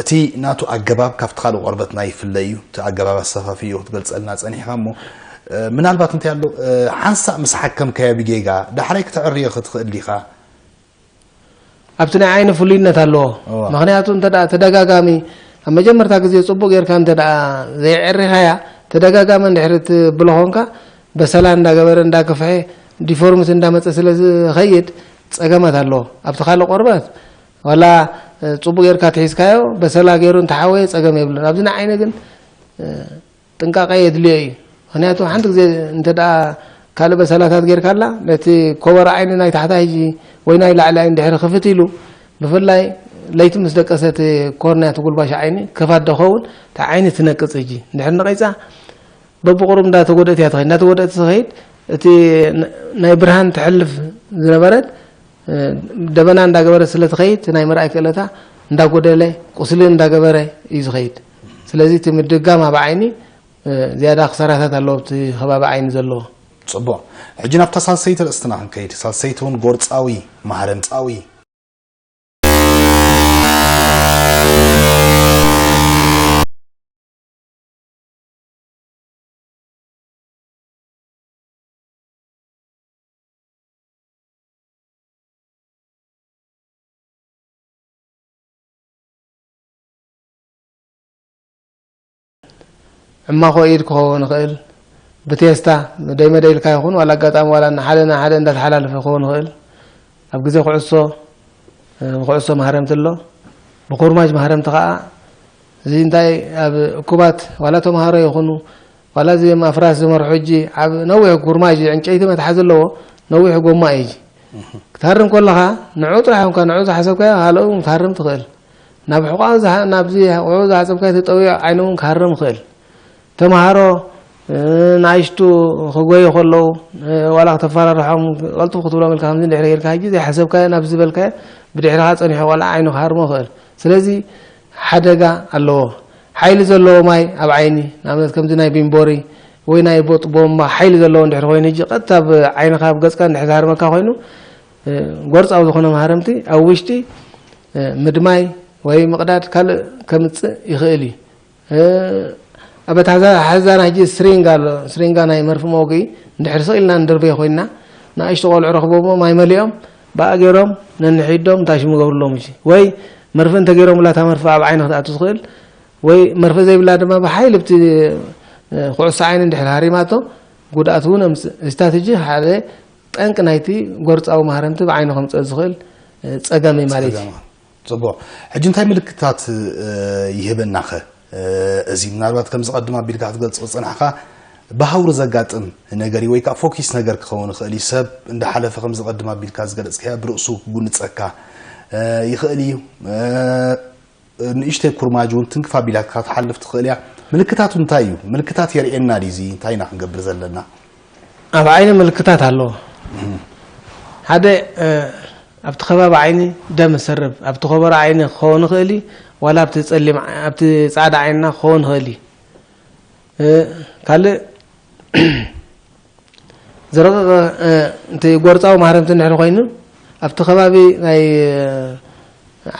እቲ ናቱ ኣገባብ ካብቲ ካልእ ቆርበትና ይፍለ እዩ። እቲ ኣገባብ ኣሰፋፍዮ ክትገልጸልና ጸኒሕካ እሞ፣ እ፣ ምናልባት እንታይ ኣሎ፣ እ፣ ሓንሳእ ምስ ሓከምካዮ ብጌጋ ዳሕራይ ክተዕርዮ ክትኽእል ዲኻ? ኣብቲ ናይ ዓይኒ ፍሉይነት ኣለዎ። እዋ። ምኽንያቱ እንተ ደኣ ተደጋጋሚ፣ ኣብ መጀመርታ ግዜ ጽቡቕ ጌርካ እንተ ደኣ ዘይዕሪኻያ፣ ተደጋጋሚ እንድሕር ትብሎ ኾንካ፣ በሰላ እንዳገበረ፣ እንዳከፍሐ፣ ዲፎርምቲ እንዳመጸ ስለ ዝኸይድ ጸገማት ኣለዎ። ኣብቲ ካልእ ቆርበት ዋላ፣ እ፣ ጽቡቕ ጌርካ ትሒዝካዮ፣ በሰላ ገይሩ እንተሓወየ ጸገም የብሉን። ኣብዚ ናይ ዓይኒ ግን፣ እ፣ ጥንቃቐ የድልዮ እዩ። ምኽንያቱ ሓንቲ ግዜ እንተ ደኣ ካልእ በሰላታት ጌርካላ፣ ነቲ ኮበር ዓይኒ ናይ ታሕታይ ሕጂ ወይ ናይ ላዕሊ ዓይኒ ድሕሪ ክፍት ኢሉ፣ ብፍላይ ለይቲ ምስ ደቀሰ እቲ ኮርንያ፣ እቲ ጉልባሽ ዓይኒ ክፋት ዶ ኸውን፣ እታ ዓይኒ ትነቅጽ። ሕጂ እንድሕር ነቒጻ፣ በብቑሩብ እንዳተጎድአት እያ ትኸይድ። እንዳተጎድአት ትኸይድ፣ እቲ ን-፣ ናይ ብርሃን ትሕልፍ ዝነበረት፣ እ፣ ደበና እንዳገበረት ስለ ትኸይድ፣ እቲ ናይ ምርኣይ ክእለታ እንዳጎደለ፣ ቁስሊ እንዳገበረ እዩ ዝኸይድ። ስለዚ እቲ ምድጋም ኣብ ዓይኒ፣ እ፣ ዝያዳ ክሳራታት ኣለዎ ኣብቲ ከባቢ ዓይኒ ዘለዎ። ጽቡቕ። ሕጂ ናብታ ሳልሰይቲ ርእስትና ክንከይድ። ሳልሰይቲ እውን ጎርጻዊ ማህረምታዊ። ዕማኾ ኢድ ክኸውን ይኽእል፣ ብቴስታ፣ ደይ መደይ ኢልካ ይኹን፣ ዋላ ኣጋጣሚ ዋላ ሓደ ንሓደ እንዳተሓላለፈ ክኸውን ይኽእል። ኣብ ግዜ ኩዕሶ፣ እ፣ ብኩዕሶ ማህረምቲ ኣሎ። ብኩርማጅ ማህረምቲ ከኣ፣ እዚ እንታይ ኣብ እኩባት ዋላ ተምሃሮ ይኹኑ፣ ዋላ እዚ ኣፍራስ ዝመርሑ ሕጂ ኣብ ነዊሕ ኩርማጅ ዕንጨይቲ መትሓዚ ኣለዎ፣ ነዊሕ ጎማ እዩ። ክትሃርም ከለኻ ንዑ ጥራሕ እንኳ ንዑ ዝሓሰብካዮ ካልእ እውን ክትሃርም ትኽእል። ናብ ሕቖኣ ዝሃ-፣ ናብዚ ሕቖኡ ዝሓሰብካዮ ተጠውዮ ዓይኑ እውን ክሃርም ይኽእል። ተምሃሮ፣ እ፣ ንኣሽቱ ክጎዩ ከለዉ፣ እ፣ ዋላ ክተፈራርሖም፣ ቀልጡፍ ክትብሎም ኢልካ ከምዚ እንድሕር ጌርካ፣ ሕጂ ዘይሓሰብካዮ ናብ ዝበልካዮ ብድሕርኻ ጸኒሑ ቆልዓ ዓይኑ ክሃርሞ ይኽእል። ስለዚ ሓደጋ ኣለዎ። ሓይሊ ዘለዎ ማይ ኣብ ዓይኒ፣ ንኣብነት ከምዚ ናይ ቢምቦሪ ወይ ናይ ቦጥ ቦምባ ሓይሊ ዘለዎ እንድሕር ኮይኑ፣ ሕጂ ቀጥታ ኣብ ዓይንኻ፣ ኣብ ገጽካ እንድሕር ዝሃርመካ ኮይኑ፣ እ፣ ጎርጻዊ ዝኾነ ማህረምቲ ኣብ ውሽጢ፣ እ፣ ምድማይ ወይ ምቕዳድ ካልእ ከምጽእ ይኽእል እዩ። እ፣ ኣብ ኣትሓዛ-፣ ሓዛና ሕጂ ስሪንጋ ኣሎ። ስሪንጋ ናይ መርፊ መወግኢ እንድሕር ስቕ ኢልና ንድርበዮ ኮይንና፣ ንኣሽቱ ቆልዑ ረኽቦሞ ማይ መሊኦም፣ ብኣ ገይሮም ነንሒዶም ታሽሙ ገብርሎም። እሺ፣ ወይ መርፊ እንተገይሮምላ፣ እታ መርፊ ኣብ ዓይኒ ክትኣቱ ትኽእል፣ ወይ መርፊ ዘይብላ ድማ ብሓይሊ ብቲ፣ እ፣ ኩዕሶ ዓይኒ እንድሕር ሃሪማቶ፣ ጉድኣት እውን ኣምጽእ። እዚታት ሕጂ ሓደ ጠንቂ ናይቲ ጎርጻዊ ማህረምቲ ብዓይኑ ከምጽኦ ዝኽእል እ፣ ጸገም እዩ ማለት እዩ። ጸገም። ጽቡቕ። ሕጂ እንታይ ምልክታት፣ እ፣ ይህበናኸ? እ፣ እዚ ምናልባት ከምዚ ቀድም ኣቢልካ ክትገልጾ ዝጸናሕካ ብሃውሪ ዘጋጥም ነገር እዩ ወይ ከዓ ፎኪስ ነገር ክኸውን ይኽእል እዩ። ሰብ እንዳሓለፈ ከምዚ ቀድም ኣቢልካ ዝገለጽካዮ ብርእሱ ክጉንጸካ፣ እ፣ ይኽእል እዩ። እ፣ ንእሽተይ ኩርማጅ እውን ትንክፍ ኣቢላትካ ትሓልፍ ትኽእል እያ። ምልክታቱ እንታይ እዩ? ምልክታት የርእየና ድዩ? እዚ እንታይ ኢና ክንገብር ዘለና? ኣብ ዓይኒ ምልክታት ኣለዎ። ሓደ፣ እ፣ ኣብቲ ከባቢ ዓይኒ ደም ዝሰርብ፣ ኣብቲ ከበሮ ዓይኒ ክኸውን ይኽእል እዩ፣ ዋላ ኣብቲ ጸሊም ዓ-፣ ኣብቲ ጻዕዳ ዓይንና ክኸውን ይኽእል እዩ። እ፣ ካልእ ዝረቐቐ፣ እ፣ እቲ ጎርጻዊ ማህረምቲ እንድሕር ኮይኑ፣ ኣብቲ ከባቢ ናይ፣ እ፣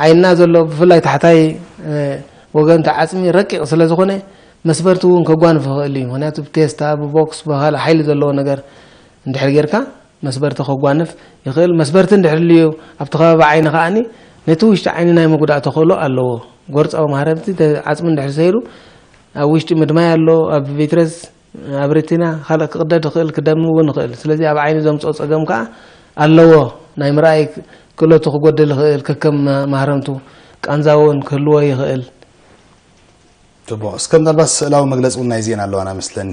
ዓይንና ዘሎ ብፍላይ ታሕታይ፣ እ፣ ወገን እቲ ዓጽሚ ረቂቕ ስለ ዝኾነ መስበርቲ እውን ከጓንፍ ይኽእል እዩ። ምኽንያቱ ብቴስታ፣ ብቦክስ፣ ብኻልእ ሓይሊ ዘለዎ ነገር እንድሕር ጌርካ መስበርቲ ከጓንፍ ይኽእል። መስበርቲ እንድሕር ልዩ ኣብቲ ከባቢ ዓይኒ ከኣኒ ነቲ ውሽጢ ዓይኒ ናይ ምጉዳእ ተኽእሎ ኣለዎ። ጎርጻዊ ማህረምቲ ተ-፣ ዓጽሚ እንድሕር ሰይሩ ኣብ ውሽጢ ምድማይ ኣሎ፣ ኣብ ቪትረስ፣ ኣብ ሬቲና ካልእ ክቕደድ ይኽእል፣ ክደሚ እውን ይኽእል። ስለዚ ኣብ ዓይኒ ዘምጽኦ ጸገም ከኣ ኣለዎ። ናይ ምርኣይ ክእለቱ ክጎድል ይኽእል፣ ከከም ማ-፣ ማህረምቱ ቃንዛ እውን ክህልዎ ይኽእል። ጽቡቕ። እስከ ምናልባት ስእላዊ መግለጺ እውን ናይዚአን ኣለዋና መስለኒ።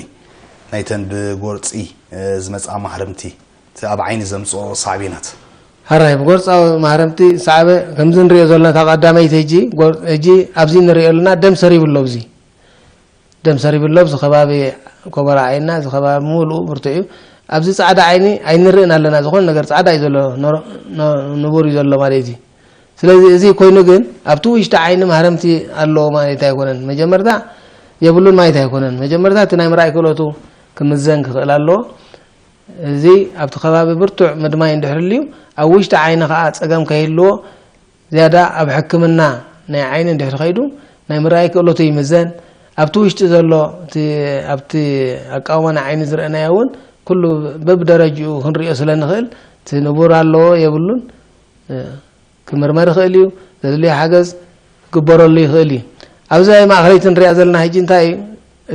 ናይተን ብጎርጺ፣ እ፣ ዝመጽኣ ማህረምቲ፣ እቲ ኣብ ዓይኒ ዘምጽኦ ሳዕቤናት። ሕራይ፣ ብጎርጻዊ ማህረምቲ ሳዕበ ከምዚ ንሪኦ ዘለና እታ ቀዳመይቲ ሕጂ፣ ጎር-፣ ሕጂ ኣብዚ ንሪኦ ኣለና ደም ሰሪቡ ኣሎ። ኣብዚ ደም ሰሪቡ ኣሎ። ኣብዚ ከባቢ ኮበራ ዓይንና፣ እዚ ከባቢ ሙሉኡ ብርቱዕ እዩ። ኣብዚ ጻዕዳ ዓይኒ ኣይንርእን ኣለና። ዝኾነ ነገር ጻዕዳ እዩ ዘሎ፣ ኖር-፣ ኖ-፣ ንቡር እዩ ዘሎ ማለት እዩ። ስለዚ እዚ ኮይኑ ግን ኣብቲ ውሽጢ ዓይኒ ማህረምቲ ኣለዎ ማለት ኣይኮነን። መጀመርታ የብሉን ማለት ኣይኮነን። መጀመርታ እቲ ናይ ምርኣይ ክእለቱ ክምዘን ክኽእል ኣለዎ። እዚ ኣብቲ ከባቢ ብርቱዕ ምድማይ እንድሕር ልዩ፣ ኣብ ውሽጢ ዓይኒ ከኣ ጸገም ከይህልዎ ዝያዳ ኣብ ሕክምና ናይ ዓይኒ እንድሕር ከይዱ ናይ ምርኣይ ክእለቱ ይምዘን። ኣብቲ ውሽጢ ዘሎ እቲ፣ ኣብቲ ኣቃውማ ናይ ዓይኒ ዝረኣናዮ እውን ኩሉ በብደረጅኡ ክንሪኦ ስለ ንኽእል፣ እቲ ንቡር ኣለዎ የብሉን፣ እ፣ ክምርመር ይኽእል እዩ። ዘድልዮ ሓገዝ ክግበረሉ ይኽእል እዩ። ኣብዚ ማእኸለይቲ ንሪኣ ዘለና ሕጂ እንታይ እዩ?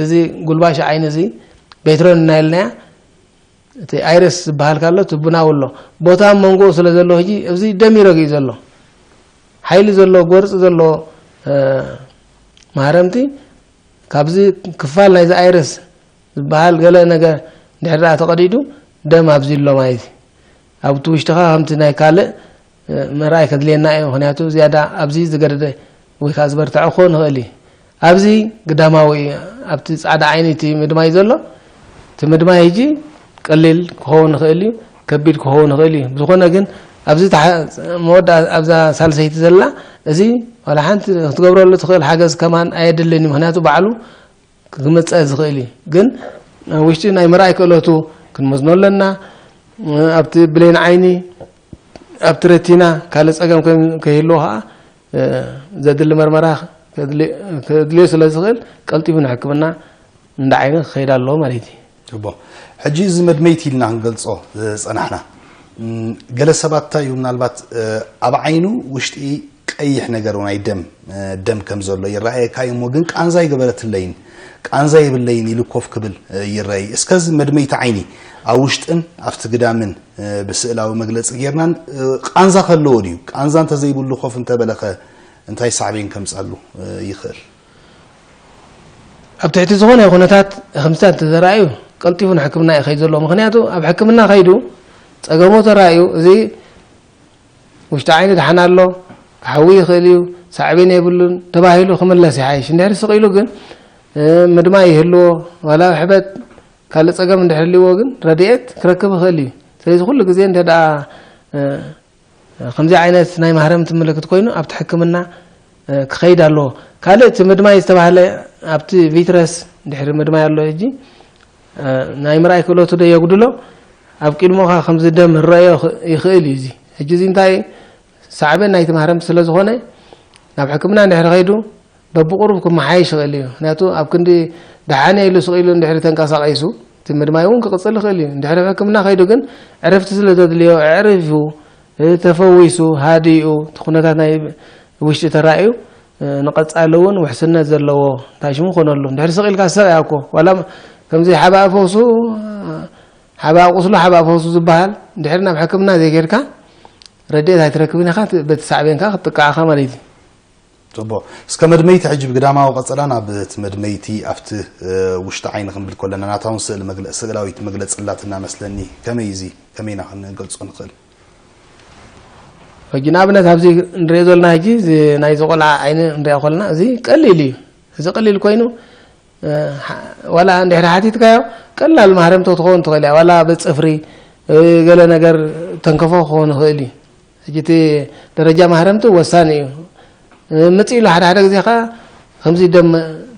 እዚ ጉልባሽ ዓይኒ እዚ ቤትሮን እናይልናያ፣ እቲ ኣይረስ ዝበሃል ካሎ፣ እቲ ቡናዊ ኣሎ። ቦታ ኣብ መንጎኡ ስለ ዘሎ፣ ሕጂ እዚ ደም ይረግ እዩ ዘሎ። ሓይሊ ዘሎ፣ ጎርፂ ዘሎ፣ እ፣ ማህረምቲ ካብዚ ክፋል ናይዚ ኣይረስ ዝበሃል ገለ ነገር እንድሕር ደኣ ተቐዲዱ፣ ደም ኣብዚ ኣሎ ማለት እዩ። ኣብቲ ውሽጥኻ ከምቲ ናይ ካልእ፣ እ፣ ምርኣይ ከድልየና እዩ። ምኽንያቱ ዝያዳ ኣብዚ ዝገደደ ወይ ከዓ ዝበርትዐ ክኸውን ይኽእል እዩ። ኣብዚ ግዳማዊ እዩ። ኣብቲ ጻዕዳ ዓይኒ እቲ ምድማይ ዘሎ፣ እቲ ምድማይ ሕጂ ቀሊል ክኸውን ይኽእል እዩ፣ ከቢድ ክኸውን ይኽእል እዩ። ብዝኾነ ግን ኣብዚ ተሓ-፣ መወዳ-፣ ኣብዛ ሳልሰይቲ ዘላ፣ እዚ ዋላ ሓንቲ ክትገብረሉ ትኽእል ሓገዝ ከማን ኣየድልን እዩ። ምኽንያቱ ባዕሉ ክመጽእ ዝኽእል እዩ። ግን ኣብ ውሽጢ ናይ ምርኣይ ክእለቱ ክንመዝኖ ኣለና። ኣብቲ ብሌን ዓይኒ፣ ኣብቲ ረቲና ካልእ ጸገም ከ-፣ ከይህልዎ ከኣ፣ እ፣ ዘድሊ መርመራ ከድሊ-፣ ከድልዮ ስለ ዝኽእል ቀልጢፉ ንሕክምና እንዳ ዓይኒ ክኸይድ ኣለዎ ማለት እዩ። ጽቡቕ። ሕጂ እዚ መድመይቲ ኢልና ክንገልጾ ዝጸናሕና፣ እም፣ ገለ ሰባት እንታይ እዩ ምናልባት፣ እ፣ ኣብ ዓይኑ ውሽጢ ቀይሕ ነገር ናይ ደም፣ እ፣ ደም ከም ዘሎ ይረኣየካ እዩ እሞ ግን ቃንዛ ኣይገበረትለይን፣ ቃንዛ የብለይን ኢሉ ኮፍ ክብል፣ እ፣ ይረኣይ። እስከ እዚ መድመይቲ ዓይኒ ኣብ ውሽጥን ኣብቲ ግዳምን፣ እ፣ ብስእላዊ መግለጺ ጌርናን፣ እ፣ ቃንዛ ከለዎ ድዩ? ቃንዛ እንተዘይብሉ ኮፍ እንተበለኸ እንታይ ሳዕቤን ከምጻሉ፣ እ፣ ይኽእል? ኣብ ትሕቲ ዝኾነ ኩነታት ከምዚ እንተተራእዩ ቀልጢፉ ንሕክምና እዩ ከይድ ዘለዎ። ምኽንያቱ ኣብ ሕክምና ከይዱ ጸገሙ ተራእዩ እዚ ውሽጢ ዓይኒ ደሓን ኣሎ፣ ክሓዊ ይኽእል እዩ፣ ሳዕቤን የብሉን ተባሂሉ ክምለስ ይሓይሽ። እንድሕር ስቕ ኢሉ ግን፣ እ፣ ምድማይ ይህልዎ፣ ዋላ ሕበት ካልእ ጸገም እንድሕር ህልዎ ግን ረድኤት ክረክብ ይኽእል እዩ። ስለዚ ኩሉ ግዜ እንተ ደኣ፣ እ፣ ከምዚ ዓይነት ናይ ማህረምቲ ምልክት ኮይኑ ኣብቲ ሕክምና፣ እ፣ ክኸይድ ኣለዎ። ካልእ እቲ ምድማይ ዝተባህለ ኣብቲ ቪትረስ ድሕሪ ምድማይ ኣሎ ሕጂ፣ እ፣ ናይ ምርኣይ ክእለቱ ዶ የጉድሎ? ኣብ ቅድሞኻ ከምዚ ደም ክረኣዮ ይኽ-፣ ይኽእል እዩ። እዚ ሕጂ እዚ እንታይ ሳዕቤን ናይቲ ማህረምቲ ስለ ዝኾነ ናብ ሕክምና እንድሕሪ ከይዱ በብቑሩብ ክመሓየሽ ይኽእል እዩ። ምኽንያቱ ኣብ ክንዲ ደሓነ ኢሉ ስቕ ኢሉ እንድሕሪ ተንቀሳቒሱ እቲ ምድማይ እውን ክቕጽል ይኽእል እዩ። እንድሕሪ ኣብ ሕክምና ከይዱ ግን ዕረፍቲ ስለ ዘድልዮ ኣዕሪፉ፣ እ፣ ተፈዊሱ፣ ሃዲኡ፣ እቲ ኩነታት ናይ ውሽጢ ተራእዩ፣ እ፣ ንቐጻሊ እውን ውሕስነት ዘለዎ እንታይ ሽሙ ክኾነሉ። እንድሕሪ ስቕ ኢልካ ዝሰቕ እያ እኮ። ዋላ ከምዚ ሓባእ ፈውሱ፣ ሓባእ ቁስሉ፣ ሓባእ ፈውሱ ዝበሃል፣ እንድሕሪ ናብ ሕክምና ዘይከድካ፣ ረድኤት ኣይትረክብን ኢኻ፣ በቲ ሳዕቤን ከዓ ክትጥቃዕ ኢኻ ማለት እዩ። ጽቡቕ። እስከ መድመይቲ ሕጂ ብግዳማዊ ቀጸላ ናብ እቲ መድመይቲ ኣብቲ ውሽጢ ዓይኒ ክንብል ከለና ናታውን ስእሊ መግለ- ስእላዊት መግለጺ ኣላትና መስለኒ። ከመይ እዚ ከመይ ኢና ክንገልጾ ንኽእል? ሕጂ ንኣብነት ኣብዚ ንሪኦ ዘለና ሕጂ እዚ ናይዚ ቆልዓ ዓይኒ ንሪኦ ከለና እዚ ቀሊል እዩ። እዚ ቀሊል ኮይኑ ዋላ እንድሕሪ ሓቲትካዮ ቀላል ማህረምቶ ትኸውን ትኽእል እያ። ዋላ ብፅፍሪ ገለ ነገር ተንከፎ ክኸውን ይኽእል እዩ። ሕጂ እቲ ደረጃ ማህረምቲ ወሳኒ እዩ። ምፅ ኢሉ ሓደ ሓደ ግዜ ከዓ ከምዚ ደም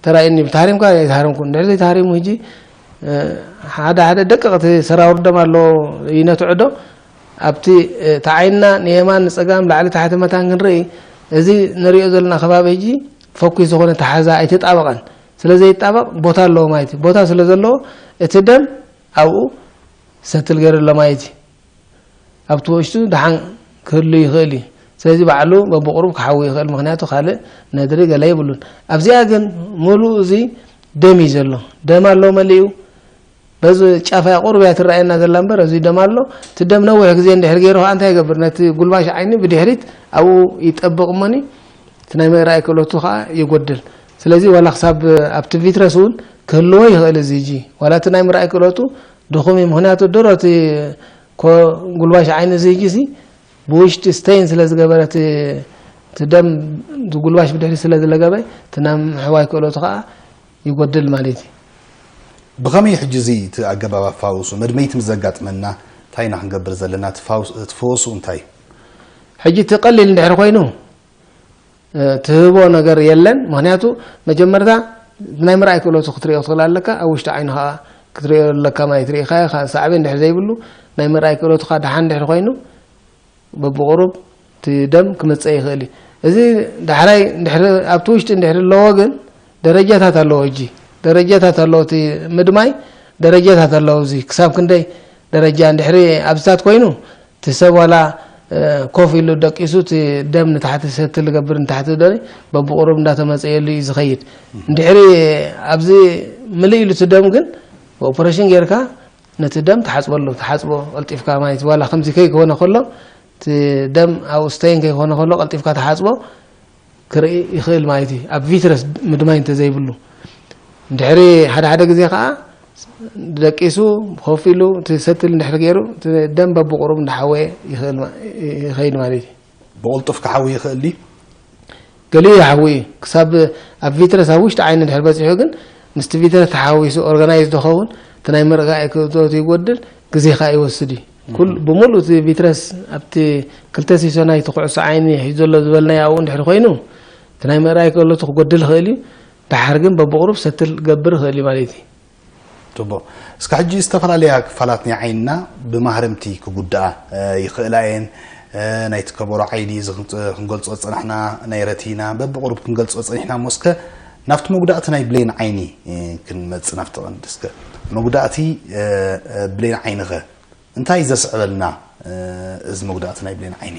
ተራእየኒ ይብል። ተሃሪምካ ኣይተሃረምኩ እንድሕር ዘይተሃሪሙ ሕጂ ሓደ ሓደ ደቀቕቲ ሰራውር ደም ኣሎ ይነትዑ ዶ ኣብቲ እቲ ዓይንና ንየማን ንፀጋም ላዕሊ ታሕቲ መታን ክንርኢ እዚ ንሪኦ ዘለና ከባቢ ሕጂ ፈኩስ ዝኾነ ተሓዛ ኣይተጣበቐን። ስለ ዘይጣበቕ ቦታ ኣለዎ ማለት እዩ። ቦታ ስለ ዘለዎ እቲ ደም ኣብኡ ሰትል ገይሩ ኣሎ ማለት እዩ። ኣብቲ ውሽጡ ደሓን ክህሉ ይኽእል እዩ። ስለዚ ባዕሉ በብቑሩብ ክሓዊ ይኽእል፣ ምኽንያቱ ካልእ ነድሪ ገለ የብሉን። ኣብዚኣ ግን ሙሉእ እዚ ደም እዩ ዘሎ። ደም ኣሎ መሊኡ። በዚ ጫፍ እያ ቁሩብ እያ ትረኣየና ዘላ እምበር፣ ኣብዚ ደም ኣሎ። እቲ ደም ነዊሕ ግዜ እንድሕር ገይሩ ከዓ እንታይ ይገብር? ነቲ ጉልባሽ ዓይኒ ብድሕሪት ኣብኡ ይጠብቕ እሞኒ፣ እቲ ናይ ምእራይ ክእለቱ ከዓ ይጎድል። ስለዚ ዋላ ክሳብ ኣብቲ ቪትረስ እውን ክህልዎ ይኽእል። እዚ ሕጂ ዋላ እቲ ናይ ምርኣይ ክእለቱ ድኹም እዩ። ምኽንያቱ ድሮ እቲ ኮ- ጉልባሽ ዓይኒ እዚ ሕጂ ሲ ብውሽጢ ስቴይን ስለ ዝገበረ እቲ እቲ ደም እቲ ጉልባሽ ብድሕሪ ስለ ዝለገበ እቲ ናይ ምሕዋይ ክእለቱ ከዓ ይጎድል ማለት እዩ። ብኸመይ ሕጂ እዚ እቲ ኣገባብ ኣፋውሱ መድመይቲ ምስ ዘጋጥመና እንታይ ኢና ክንገብር ዘለና? እቲ ፋውስ- እቲ ፈወሱ እንታይ እዩ? ሕጂ እቲ ቀሊል እንድሕር ኮይኑ እ፣ ትህቦ ነገር የለን። ምኽንያቱ መጀመርታ ናይ ምርኣይ ክእለቱ ክትሪኦ ትኽእል ኣለካ፣ ኣብ ውሽጢ ዓይኑ ከዓ ክትሪኦ ኣለካ ማለት ርኢኻዮ። ሳዕቤን እንድሕር ዘይብሉ ናይ ምርኣይ ክእለቱ ከዓ ደሓን እንድሕር ኮይኑ በብቑሩብ እቲ ደም ክመፀእ ይኽእል እዩ። እዚ ዳሕራይ እንድሕር ኣብቲ ውሽጢ እንድሕር ኣለዎ ግን ደረጃታት ኣለዎ። ሕጂ ደረጃታት ኣለዎ። እቲ ምድማይ ደረጃታት ኣለዎ። እዚ ክሳብ ክንደይ ደረጃ እንድሕሪ ኣብዚታት ኮይኑ እቲ ሰብ ዋላ ኮፍ ኢሉ ደቂሱ እቲ ደም ንታሕቲ ሰትል ዝገብር ንታሕቲ ደሪ በብቑሩብ እንዳተመፀየሉ እዩ ዝኸይድ። እንድሕሪ ኣብዚ ምልእ ኢሉ እቲ ደም ግን ብኦፐሬሽን ጌርካ ነቲ ደም ትሓፅበሉ፣ ትሓፅቦ ቀልጢፍካ ማለት ዋላ ከምዚ ከይኮነ ከሎ እቲ ደም ኣብኡ ስተይን ከይኮነ ከሎ ቀልጢፍካ ትሓፅቦ ክርኢ ይኽእል ማለት እዩ። ኣብ ቪትረስ ምድማይ እንተዘይብሉ እንድሕሪ ሓደ ሓደ ግዜ ከዓ ደቂሱ ኮፍ ኢሉ እቲ ሰትል እንድሕር ገይሩ እቲ ደም በብቁሩብ እንዳሓወየ ይኽእል ማ- ይኸይድ ማለት እዩ። ብቕልጡፍ ክሓዊ ይኽእል ድዩ? ገሊኡ ይሓዊ እዩ። ክሳብ ኣብ ቪትረስ ኣብ ውሽጢ ዓይኒ እንድሕር በፂሑ ግን ምስቲ ቪትረስ ተሓዊሱ ኦርጋናይዝ ዝኸውን እቲ ናይ ምርጋእ ክእለቱ ይጎድል፣ ግዜ ከዓ ይወስድ እዩ። ኩል- ብምሉእ እቲ ቪትረስ ኣብቲ ክልተ ሲሶ ናይቲ ኩዕሶ ዓይኒ ሒዙ ዘሎ ዝበልናዮ ኣብኡ እንድሕር ኮይኑ እቲ ናይ ምእራይ ክእለቱ ክጎድል ይኽእል እዩ። ደሓር ግን በብቑሩብ ሰትል ክገብር ይኽእል እዩ ማለት እዩ። ጽቡቕ። እስከ ሕጂ ዝተፈላለያ ክፋላት ናይ ዓይንና ብማህረምቲ ክጉድኣ ይኽእላ እየን። ናይቲ ከበሮ ዓይኒ እዚ ክንገልጾ ዝጸናሕና ናይ ረቲና በብቑሩብ ክንገልጾ ጸኒሕና እሞ እስከ ናብቲ መጉዳእቲ ናይ ብሌን ዓይኒ ክንመጽእ ናብቲ ቀንዲ እስከ መጉዳእቲ ብሌን ዓይኒ ኸ እንታይ እዩ ዘስዕበልና? እዚ መጉዳእቲ ናይ ብሌን ዓይኒ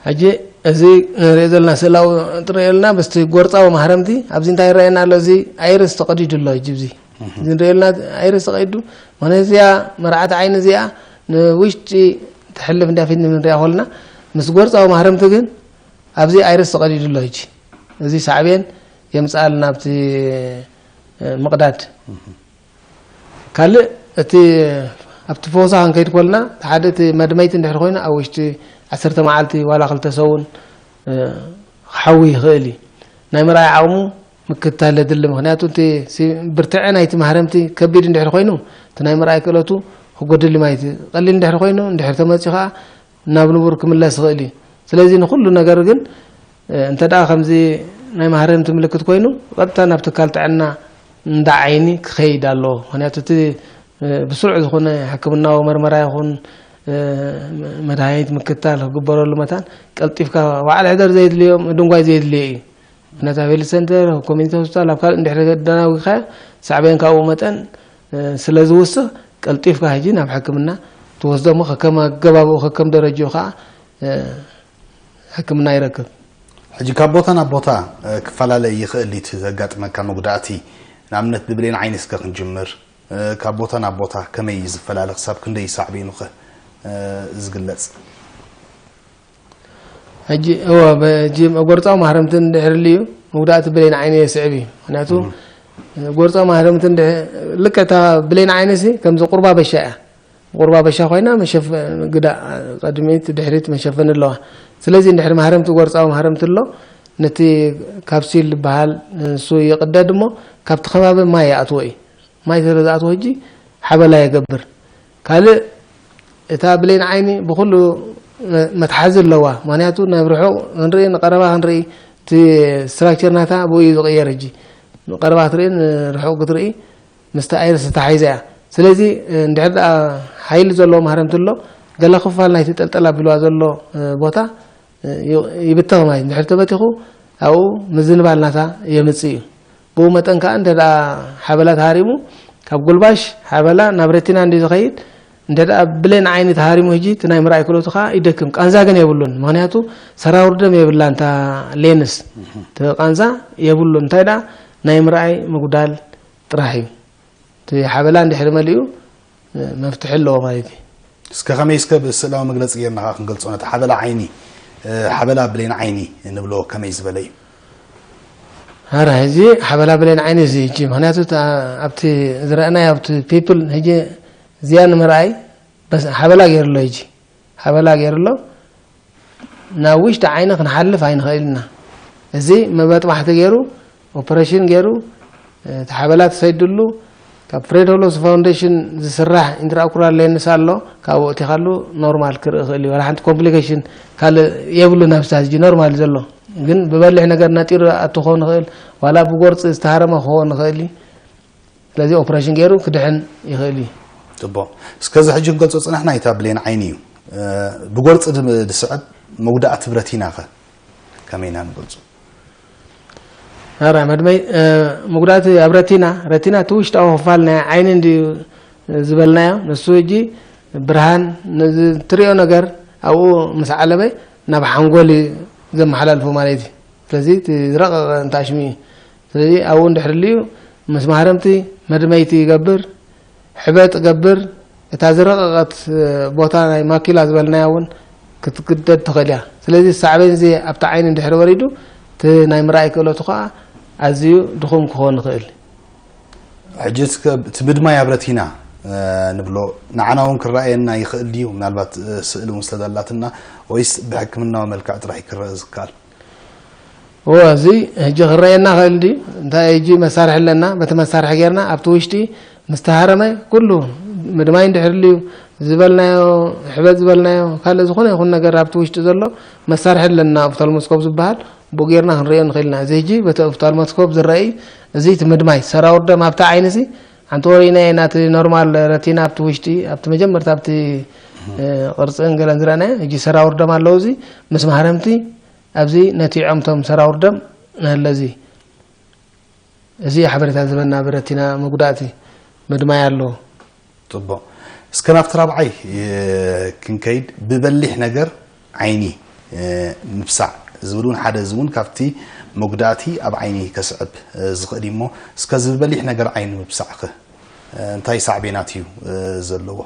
ሕጂ እዚ ንሪኦ ዘለና ስእላዊ ትሪኦ ኣለና በስቲ ጎርፃዊ ማህረምቲ ኣብዚ እንታይ ይረአየና ኣሎ? እዚ ኣይርስ ተቐዲዱ ኣሎ። ሕጂ እዚ እዚ ንሪኦ ዘለና ኣይርስ ተቐዲዱ። ምክንያቱ እዚኣ መርዓቲ ዓይኒ እዚኣ ንውሽጢ ትሕልፍ እንዳ ፊት ንሪኣ ከለና ምስ ጎርፃዊ ማህረምቲ ግን ኣብዚ ኣይርስ ተቐዲዱ ኣሎ። ሕጂ እዚ ሳዕቤን የምፅኣልና ኣብቲ ምቕዳድ ካልእ እቲ ኣብቲ ፈወሳ ክንከይድ ኮልና ሓደ እቲ መድመይቲ እንድሕር ኮይኑ ኣብ ውሽጢ ዓሰርተ መዓልቲ ዋላ ክልተ ሰውን ክሓዊ ይኽእል እዩ። ናይ ምርኣይ ዓቕሙ ምክትታል የድሊ። ምክንያቱ እቲ ብርትዐ ናይቲ ማህረምቲ ከቢድ እንድሕር ኮይኑ እቲ ናይ ምርኣይ ክእለቱ ክጎድል ማለት እዩ። ቀሊል እንድሕር ኮይኑ እንድሕር ተመፅዩ ከዓ ናብ ንቡር ክምለስ ይኽእል እዩ። ስለዚ ንኹሉ ነገር ግን እንተ ደኣ ከምዚ ናይ ማህረምቲ ምልክት ኮይኑ ቀጥታ ናብ ትካል ጥዕና እንዳ ዓይኒ ክኸይድ ኣለዎ። ምክንያቱ እቲ ብስሩዕ ዝኾነ ሕክምናዊ መርመራ ይኹን መድሃኒት ምክታል ክግበረሉ መታን ቀልጢፍካ ዋዕል ሕደር ዘየድልዮ ምድንጓይ ዘየድልዮ እዩ። ምክንያቱ ኣብ ሄልት ሰንተር፣ ኣብ ኮሚኒቲ ሆስፒታል፣ ኣብ ካልእ እንድሕር ደናጒኻዮ ሳዕቤን ካብኡ መጠን ስለ ዝውስኽ ቀልጢፍካ ሕጂ ናብ ሕክምና ትወስዶ እሞ ከከም ኣገባብኡ ከከም ደረጅኡ ከዓ ሕክምና ይረክብ። ሕጂ ካብ ቦታ ናብ ቦታ ክፈላለ ይኽእል እዩ እቲ ዘጋጥመካ መጉዳእቲ። ንኣብነት ብብሌን ዓይኒ እስከ ክንጅምር። ካብ ቦታ ናብ ቦታ ከመይ እዩ ዝፈላለ? ክሳብ ክንደይ እዩ ሳዕቤኑ ኸ? ዝግለጽ? ሕጂ እወ በጂ ጎርጻዊ ማህረምቲ እንድሕር ልዩ መጉዳእቲ ብሌን ዓይኒ የስዕብ እዩ። ምክንያቱ ጎርጻዊ ማህረምቲ እንድሕ- ልክዕ እታ ብሌን ዓይኒ ሲ ከምዚ ቁርባ በሻ እያ። ቁርባ በሻ ኮይና መሸፈ ግዳ ቀድሚት ድሕሪት መሸፈኒ ኣለዋ። ስለዚ እንድሕር ማህረምቲ ጎርጻዊ ማህረምቲ ኣሎ ነቲ ካፕሲል ዝበሃል እሱ ይቕደድ እሞ ካብቲ ከባቢ ማይ ይኣትዎ እዩ። ማይ ስለ ዝኣትዎ ሕጂ ሓበላ የገብር። ካልእ እታ ብሌን ዓይኒ ብኩሉ መትሓዚ ኣለዋ። ምክንያቱ ናብ ርሑቕ ክንርኢ ንቀረባ ክንርኢ እቲ ስትራክቸር ናታ ብኡ እዩ ዝቕየር። ሕጂ ንቀረባ ክትርኢ ንርሑቕ ክትርኢ ምስቲ ኣይርስ ተታሒዛ እያ። ስለዚ እንድሕር ደኣ ሓይሊ ዘለዎ ማህረምቲ ኣሎ ገለ ክፋል ናይቲ ጠልጠል ኣቢልዋ ዘሎ ቦታ ይብተኽ ማለት እንድሕር ተበቲኹ ኣብኡ ምዝንባል ናታ የምጽእ እዩ። ብኡ መጠን ከዓ እንተ ደኣ ሓበላ ተሃሪሙ ካብ ጉልባሽ ሓበላ ናብ ረቲና እንዲ ዝኸይድ እንተ ደኣ ብሌን ዓይኒ ተሃሪሙ ሕጂ እቲ ናይ ምርኣይ ክእለቱ ከዓ ይደክም። ቃንዛ ግን የብሉን። ምክንያቱ ሰራውር ደም የብላ እንታ ሌንስ እቲ ቃንዛ የብሉን። እንታይ ደኣ ናይ ምርኣይ ምጉዳል ጥራሕ እዩ። እቲ ሓበላ እንድሕሪ መሊኡ መፍትሒ ኣለዎ ማለት እዩ። እስከ ከመይ እስከ ብስእላዊ መግለፂ ጌርና ከዓ ክንገልፆ ነቲ ሓበላ ዓይኒ ሓበላ ብሌን ዓይኒ ንብሎ ከመይ ዝበለ እዩ? ኣረ ሕጂ ሓበላ ብሌን ዓይኒ እዚ ሕጂ ምክንያቱ ኣብቲ ዝረአናዮ ኣብቲ ፒፕል ሕጂ እዚኣ ንምርኣይ ሓበላ ገይሩ ኣሎ። ሕጂ ሓበላ ገይሩ ኣሎ። ናብ ውሽጢ ዓይኒ ክንሓልፍ ኣይንኽእል ኢና። እዚ መበጥባሕቲ ገይሩ ኦፐሬሽን ገይሩ እቲ ሓበላ ተሰይድሉ ካብ ፍሬድ ሆሎስ ፋውንዴሽን ዝስራሕ ኢንትራኦኩላር ሌንስ ኣሎ። ካብኡ እቲኻሉ ኖርማል ክርኢ ይኽእል እዩ። ዋላ ሓንቲ ኮምፕሊኬሽን ካልእ የብሉን። ኣብስታ ሕጂ ኖርማል ዘሎ ግን ብበሊሕ ነገር ነጢሩ ኣቱ ክኸውን ይኽእል፣ ዋላ ብጎርፂ ዝተሃረመ ክኸውን ይኽእል እዩ። ስለዚ ኦፕሬሽን ገይሩ ክድሕን ይኽእል እዩ። ፅቡቕ። እስከዚ ሕጂ ክንገልፆ ፅናሕና እታ ብሌን ዓይኒ እዩ። ብጎርፂ ድስዕብ መጉዳእቲ ብረቲና ኸ ከመይ ኢና ንገልፁ? ኣራ መድመይ መጉዳእቲ ኣብ ረቲና ረቲና እቲ ውሽጣዊ ክፋል ናይ ዓይኒ እንድዩ ዝበልናዮ ንሱ ሕጂ ብርሃን ነዚ ትሪኦ ነገር ኣብኡ ምስ ዓለበ ናብ ሓንጎል እዩ ዘመሓላልፎ ማለት እዩ። ስለዚ እቲ ዝረቐቐ እንታሽሚ እዩ። ስለዚ ኣብኡ እንድሕር ልዩ ምስ ማህረምቲ መድመይቲ ይገብር፣ ሕበጥ ገብር፣ እታ ዝረቐቐት ቦታ ናይ ማኪላ ዝበልናያ እውን ክትግደድ ትኽእል እያ። ስለዚ ሳዕቤን እዚ ኣብቲ ዓይኒ እንድሕር ወሪዱ እቲ ናይ ምርኣይ ክእለቱ ከዓ ኣዝዩ ድኹም ክኸውን ይኽእል። ሕጂ እቲ ምድማይ ኣብ ረቲና ንብሎ ንዓና እውን ክረኣየና ይኽእል ድዩ? ምናልባት ስእሊ እውን ስለዘላትና ወይስ ብሕክምናዊ መልክዕ ጥራሕ ክረአ ዝከኣል? እወ እዚ ሕጂ ክረኣየና ክእል ድዩ? እንታይ ሕጂ መሳርሒ ኣለና፣ በቲ መሳርሒ ጌርና ኣብቲ ውሽጢ ምስ ተሃረመ ኩሉ ምድማይ እንድሕር ልዩ ዝበልናዮ ሕበጥ ዝበልናዮ ካልእ ዝኾነ ይኹን ነገር ኣብቲ ውሽጢ ዘሎ መሳርሒ ኣለና፣ ኦፍታልሞስኮፕ ዝበሃል ብኡ ጌርና ክንርእዮ ንኽእል ኢና። እዚ ሕጂ በቲ ኦፍታልሞስኮፕ ዝረኣይ እዚ እቲ ምድማይ ሰራውር ደም ኣብቲ ዓይኒ እዚ ሓንቲ ወሪእና ኢና እቲ ኖርማል ረቲና ኣብቲ ውሽጢ ኣብቲ መጀመርታ ኣብቲ ቅርፅን ገለን ዝረኣናዮ ሕጂ ሰራውር ደም ኣለዉ። እዚ ምስ ማህረምቲ ኣብዚ ነቲዖም እቶም ሰራውር ደም ነለዚ እዚ ሓበሬታ ዝበና ብረቲና መጉዳእቲ ምድማይ ኣለዎ። ፅቡቕ። እስከ ናብቲ ራብዓይ ክንከይድ ብበሊሕ ነገር ዓይኒ ምብሳዕ ዝብል እውን ሓደ እዚ እውን ካብቲ መጉዳእቲ ኣብ ዓይኒ ከስዕብ ዝኽእል እዩ እሞ እስከዚ ብበሊሕ ነገር ዓይኒ ምብሳዕ ኸ እንታይ ሳዕቤናት እዩ ዘለዎ?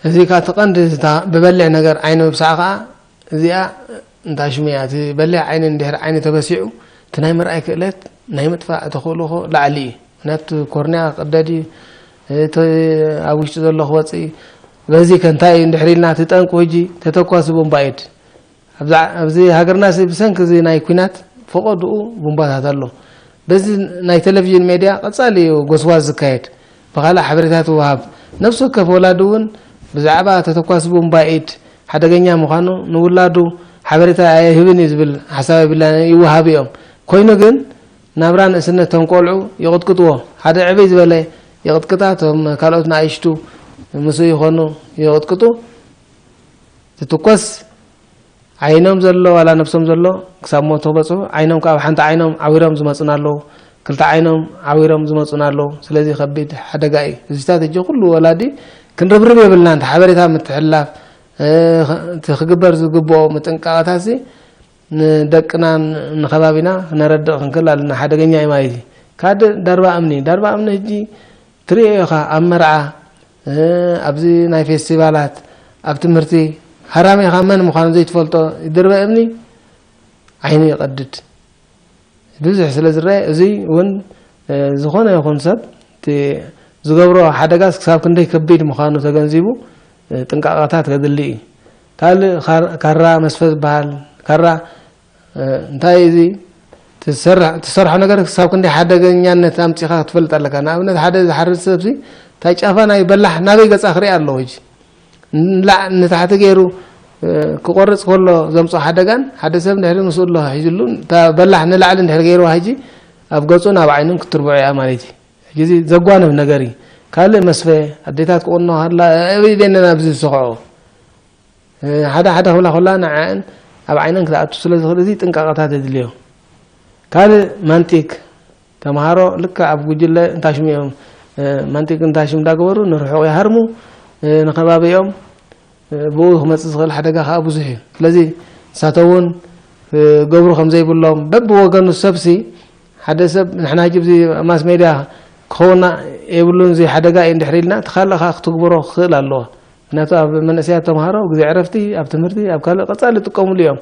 እዚ ከዓ እቲ ቀንዲ እታ ብበሊሕ ነገር ዓይኒ ምብሳዕ ከዓ እዚኣ እንታ ሽሙ እያ። እቲ በሊሕ ዓይኒ እንድሕር ዓይኒ ተበሲዑ እቲ ናይ ምርኣይ ክእለት ናይ ምጥፋእ ተኽእሎ ላዕሊ እዩ። ምክንያቱ ኮርንያ ክቕደድ እዩ፣ እቲ ኣብ ውሽጢ ዘሎ ክወፅእ እዩ። በዚ ከ እንታይ እዩ እንድሕር ኢልና እቲ ጠንቁ ሕጂ ተተኳሲ ቦምባ ኢድ ኣብዚ ሃገርና ሲ ብሰንኪ እዚ ናይ ኩናት ፈቐድኡ ቡምባታት ኣሎ። በዚ ናይ ቴሌቪዥን ሜድያ ቀጻሊ እዩ ጎስጓስ ዝካየድ። ብኻልእ ሓበሬታት ይወሃብ። ነፍሲ ወከፍ ወላዲ እውን ብዛዕባ ተተኳሲ ቡምባ ኢድ ሓደገኛ ምዃኑ ንውላዱ ሓበሬታ ኣይህብን እዩ ዝብል ሓሳብ የብላን ይወሃብ እዮም። ኮይኑ ግን ናብራ ንእስነት ቶም ቆልዑ ይቕጥቅጥዎ። ሓደ ዕብይ ዝበለ ይቕጥቅጣ፣ ቶም ካልኦት ንኣይሽቱ ምስኡ ይኾኑ ይቕጥቅጡ። ትትኮስ ዓይኖም ዘሎ ዋላ ነብሶም ዘሎ ክሳብ ሞት ተበፅሑ ዓይኖም ካብ ሓንቲ ዓይኖም ዓዊሮም ዝመፁና ኣለዉ። ክልተ ዓይኖም ዓዊሮም ዝመፁና ኣለዉ። ስለዚ ከቢድ ሓደጋ እዩ። እዚታት እጂ ኩሉ ወላዲ ክንርብርብ የብልና። እንተ ሓበሬታ ምትሕልላፍ እቲ ክግበር ዝግብኦ ምጥንቃቐታት ሲ ንደቅና ንኸባቢና ክነረድእ ክንክእል ኣለና። ሓደገኛ እዩ ማለት እዩ። ካልእ ዳርባ እምኒ፣ ዳርባ እምኒ ሕጂ ትሪኦ ኢኻ ኣብ መርዓ ኣብዚ ናይ ፌስቲቫላት፣ ኣብ ትምህርቲ፣ ሃራሜኻ መን ምዃኑ ዘይትፈልጦ ይድርበ እምኒ ዓይኑ ይቐድድ። ብዙሕ ስለ ዝረአ፣ እዚ እውን ዝኾነ ይኹን ሰብ እቲ ዝገብሮ ሓደጋስ ክሳብ ክንደይ ከቢድ ምዃኑ ተገንዚቡ ጥንቃቐታት ከድሊ እዩ። ካልእ ካራ መስፈ ዝበሃል፣ ካራ እንታይ እዚ ትሰርሖ ነገር ክሳብ ክንደይ ሓደገኛነት ኣምፂኻ ክትፈልጥ ኣለካ። ንኣብነት ሓደ ዝሓርድ ሰብሲ እንታይ ጫፋ ናይ በላሕ ናበይ ገፃ ክርኢ ኣለዎ። ሕጂ ንላዕ ንታሕቲ ገይሩ ክቆርፅ ከሎ ዘምፅኦ ሓደጋን ሓደ ሰብ ድሕሪ ምስኡ ኣሎ ሒዙሉ እታ በላሕ ንላዕሊ እንድሕር ገይርዋ ሕጂ ኣብ ገፁን ኣብ ዓይኑን ክትርብዖ እያ ማለት እዩ። ሕጂ እዚ ዘጓንፍ ነገር እዩ። ካልእ መስፈ ኣዴታት ክቆኖ ሃላ ኣበይ ደነና ኣብዚ ዝስኽዖ ሓደ ሓደ ክብላ ከላ ንዓን ኣብ ዓይነን ክትኣቱ ስለ ዝኽእል እዚ ጥንቃቐታት የድልዮ። ካልእ ማንቲክ ተምሃሮ ልክዕ ኣብ ጉጅለ እንታሽም እዮም ማንቲክ እንታሽም እንዳገበሩ ንርሑቕ ይሃርሙ ንከባቢኦም ብኡ ክመፅእ ዝኽእል ሓደጋ ከዓ ብዙሕ እዩ። ስለዚ ንሳቶም እውን ገብሩ ከም ዘይብሎም በብወገኑ ሰብሲ ሓደ ሰብ ንሕና ሕጂ ኣብዚ ማስ ሜድያ ክኸውና የብሉን እዚ ሓደጋ እዩ እንድሕር ኢልና እቲ ካልእ ከዓ ክትግብሮ ክኽእል ኣለዎ። ምክንያቱ ኣብ መንእሰያት ተምሃሮ ግዜ ዕረፍቲ ኣብ ትምህርቲ ኣብ ካልእ ቀፃሊ ይጥቀምሉ እዮም።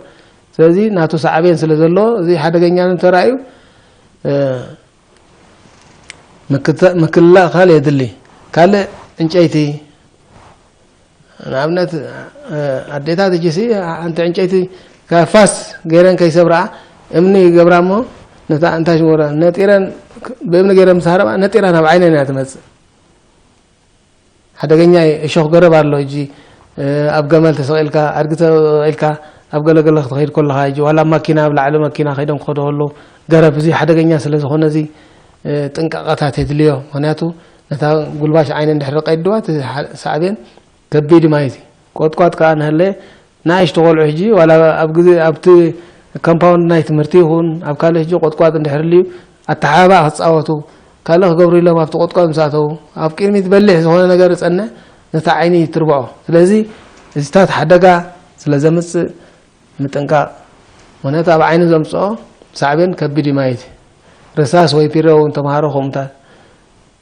ስለዚ ናቱ ሳዕቤን ስለ ዘለዎ እዚ ሓደገኛነት ተራእዩ ምክልላእ ካልእ የድሊ። ካልእ ዕንጨይቲ ንኣብነት ኣዴታት እጅሲ ሓንቲ ዕንጨይቲ ፋስ ገይረን ከይሰብርኣ እምኒ ይገብራ እሞ ነታ እንታይ ሽወረ ነጢረን ብእምኒ ገይረን ምስ ሃረማ ነጢራ ናብ ዓይነን እያ ትመፅእ። ሓደገኛ እዩ። እሾኽ ገረብ ኣሎ። እጂ ኣብ ገመል ተሰቒልካ ኣድጊ ተሰቒልካ ኣብ ገለገለ ክትኸይድ ከለኻ እጂ ዋላ ኣብ ማኪና ኣብ ላዕሊ መኪና ከይዶም ክኸዱ ከለዉ ገረብ እዚ ሓደገኛ ስለ ዝኾነ እዚ ጥንቃቐታት የድልዮ። ምክንያቱ ነታ ጉልባሽ ዓይነ እንድሕር ቀይድዋ እቲ ሳዕቤን ከቢድ ማለት እዩ። ቆጥቋጥ ከዓ ንሃለ ንኣሽቱ ቆልዑ ሕጂ ዋላ ኣብ ግዜ ኣብቲ ኮምፓውንድ ናይ ትምህርቲ ይኹን ኣብ ካልእ ሕጂ ቆጥቋጥ እንድሕር ልዩ ኣተሓባባ ክፃወቱ ካልእ ክገብሩ ኢሎም ኣብቲ ቆጥቋጥ ምስ ኣተዉ ኣብ ቅድሚት በሊሕ ዝኾነ ነገር ዝፀንሕ ነታ ዓይኒ ይትርብዖ። ስለዚ እዚታት ሓደጋ ስለ ዘምፅእ ምጥንቃቕ። ምክንያቱ ኣብ ዓይኒ ዘምፅኦ ሳዕቤን ከቢድ እዩ ማለት እዩ። ርሳስ ወይ ፒሮ እውን ተምሃሮ ከምኡታት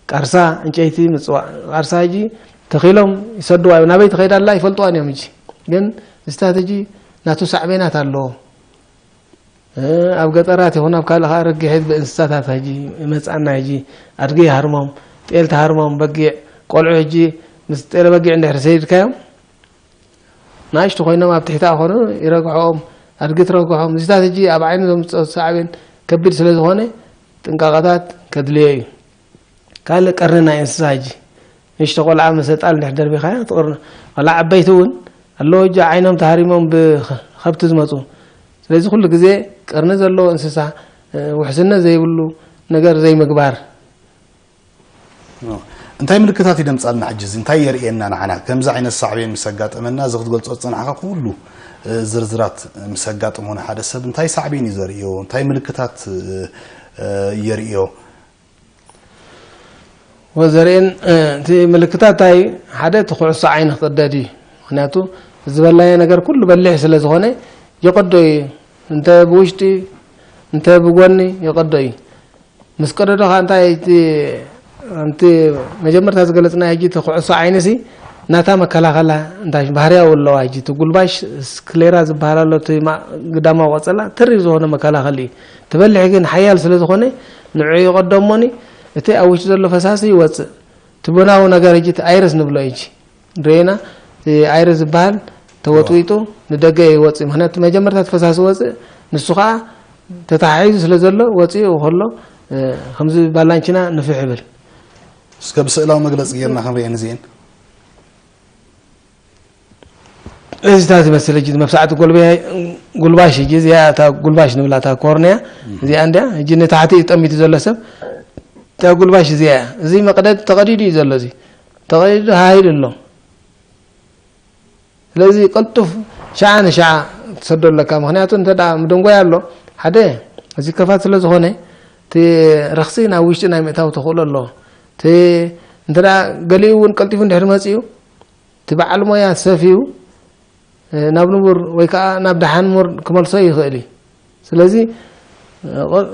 ቃርሳ ዕንጨይቲ ምፅዋዕ ቃርሳ ሕጂ ተኺሎም ይሰድዋ እዮም ናበይ ትኸይድ ኣላ ይፈልጥዋን እዮም ሕጂ ግን እዚታት ሕጂ ናቱ ሳዕቤናት ኣለዎ ኣብ ገጠራት ይኹን ኣብ ካልእ ከዓ ርግሒት ብእንስሳታት ሕጂ ይመፅኣና ሕጂ ኣድጊ ይሃርሞም ጤል ተሃርሞም በጊዕ ቆልዑ ሕጂ ምስ ጤለ በጊዕ እንድሕር ሰይድካዮም ናእሽቱ ኮይኖም ኣብ ትሕቲ ኣኾኑ ይረግሖም ኣድጊ ትረግሖም እዚታት ሕጂ ኣብ ዓይኒ ዘምፅኦ ሳዕቤን ከቢድ ስለ ዝኾነ ጥንቃቐታት ከድልዮ እዩ። ካልእ ቀርኒ ናይ እንስሳ ሕጂ ንእሽቶ ቆልዓ መሰጣል እንድሕር ደርቢኻዮ ትቕርኖ ዋላ ዓበይቲ እውን ኣለዎ ሕጂ ዓይኖም ተሃሪሞም ብኸብቲ ዝመፁ ስለዚ ኩሉ ግዜ ቀርኒ ዘለዎ እንስሳ ውሕስነት ዘይብሉ ነገር ዘይምግባር። እንታይ ምልክታት ይደምፃልና ሕጂ እዚ እንታይ የርእየና ንዓና ከምዚ ዓይነት ሳዕቤን ምስ ኣጋጠመና እዚ ክትገልፆ ዝፀናሕካ ኩሉ ዝርዝራት ምስ ኣጋጥሞ ንሓደ ሰብ እንታይ ሳዕቤን እዩ ዘርእዮ እንታይ ምልክታት የርእዮ ወዘርእን እቲ ምልክታት እንታይ ሓደ እቲ ኩዕሶ ዓይኒ ክቅደድ እዩ ምክንያቱ ዝበላየ ነገር ኩሉ በሊሕ ስለ ዝኾነ ይቀዶ እዩ እንተ ብውሽጢ እንተ ብጎኒ ይቀዶ እዩ ምስ ቀደዶ ከዓ እንታይ እቲ መጀመርታ ዝገለፅና ሕጂ እቲ ኩዕሶ ዓይኒ ሲ ናታ መከላኸላ እንታይ ባህርያዊ ኣለዋ ሕጂ እቲ ጉልባሽ ስክሌራ ዝበሃል ኣሎ እቲ ግዳማዊ ቆፀላ ተሪር ዝኾነ መከላኸሊ እዩ ትበልሕ ግን ሓያል ስለ ዝኾነ ንዑ ይቀደሞኒ እቲ ኣብ ውሽጢ ዘሎ ፈሳሲ ይወፅእ ትበናዊ ነገር ሕጂ ኣይረስ ንብሎ ሕጂ ሬና ኣይረ ዝበሃል ተወጥዊጡ ንደገ ይወፅእ ምክንያቱ መጀመርታ ፈሳሲ ወፅእ ንሱ ከዓ ተተሓሒዙ ስለ ዘሎ ወፂኡ ከሎ ከምዚ ባላንችና ንፍሕ ይብል እስከ ብስእላዊ መግለፂ ጌርና ክንሪአን እዚአን እዚታ ዝመስል እጅ መብሳዕቲ ጎልበያ ጉልባሽ እጅ እዚኣ እታ ጉልባሽ ንብላ እታ ኮርንያ እዚኣ እንዲያ እጅ ንታሕቲ እዩ ጠሚቱ ዘሎ ሰብ እታ ጉልባሽ እዚኣ እያ እዚ መቅደድ ተቀዲዱ እዩ ዘሎ እዚ ተቐዲዱ ሃይል ኣሎ። ስለዚ ቅልጡፍ ሸዓ ንሸዓ ትሰዶ ኣለካ። ምኽንያቱ እንተ ደኣ ምድንጓይ ኣሎ፣ ሓደ እዚ ከፋት ስለ ዝኾነ፣ እቲ ረኽሲ ናብ ውሽጢ ናይ ምእታው ተኽእሎ ኣለዎ። እቲ እንተ ደኣ ገሊኡ እውን ቀልጢፉ እንድሕር መጺኡ፣ እቲ በዓል ሞያ ሰፍዩ፣ ናብ ንቡር ወይ ከዓ ናብ ደሓን ሙር ክመልሶ ይኽእል እዩ። ስለዚ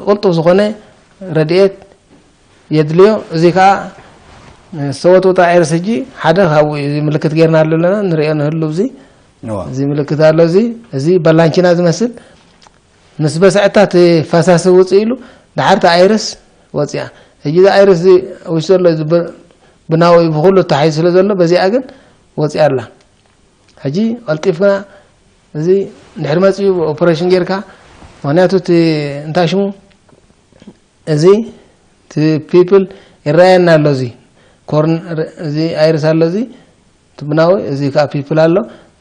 ቅልጡፍ ዝኾነ ረድኤት የድልዮ። እዚ ከዓ ዝተወጥወጠ ኣይርስ ሕጂ ሓደ ካብኡ እዩ። እዚ ምልክት ጌርና ኣለና፣ ንሪኦ ንህሉ። እዚ እዋ። እዚ ምልክት ኣሎ። እዚ እዚ በላንቺና ዝመስል ምስ በስዐታ እቲ ፈሳሲ ውፅእ ኢሉ፣ ድሓር እቲ ኣይርስ ወፂኣ። ሕጂ እዚ ኣይርስ እዚ ውሽጢ ዘሎ እዚ ብ- ብናኡ እዩ ብኩሉ ተታሒዙ ስለ ዘሎ፣ በዚኣ ግን ወፂኣ ኣላ። ሕጂ ቀልጢፍና እዚ እንድሕር መፅኡ ኦፕሬሽን ጌርካ፣ ምክንያቱ እቲ እንታይ ሽሙ እዚ እቲ ፒፕል ይረኣየና ኣሎ። እዚ ኮርን እዚ ኣይርስ ኣሎ። እዚ ትብናዊ እዚ ከዓ ፒፕል ኣሎ።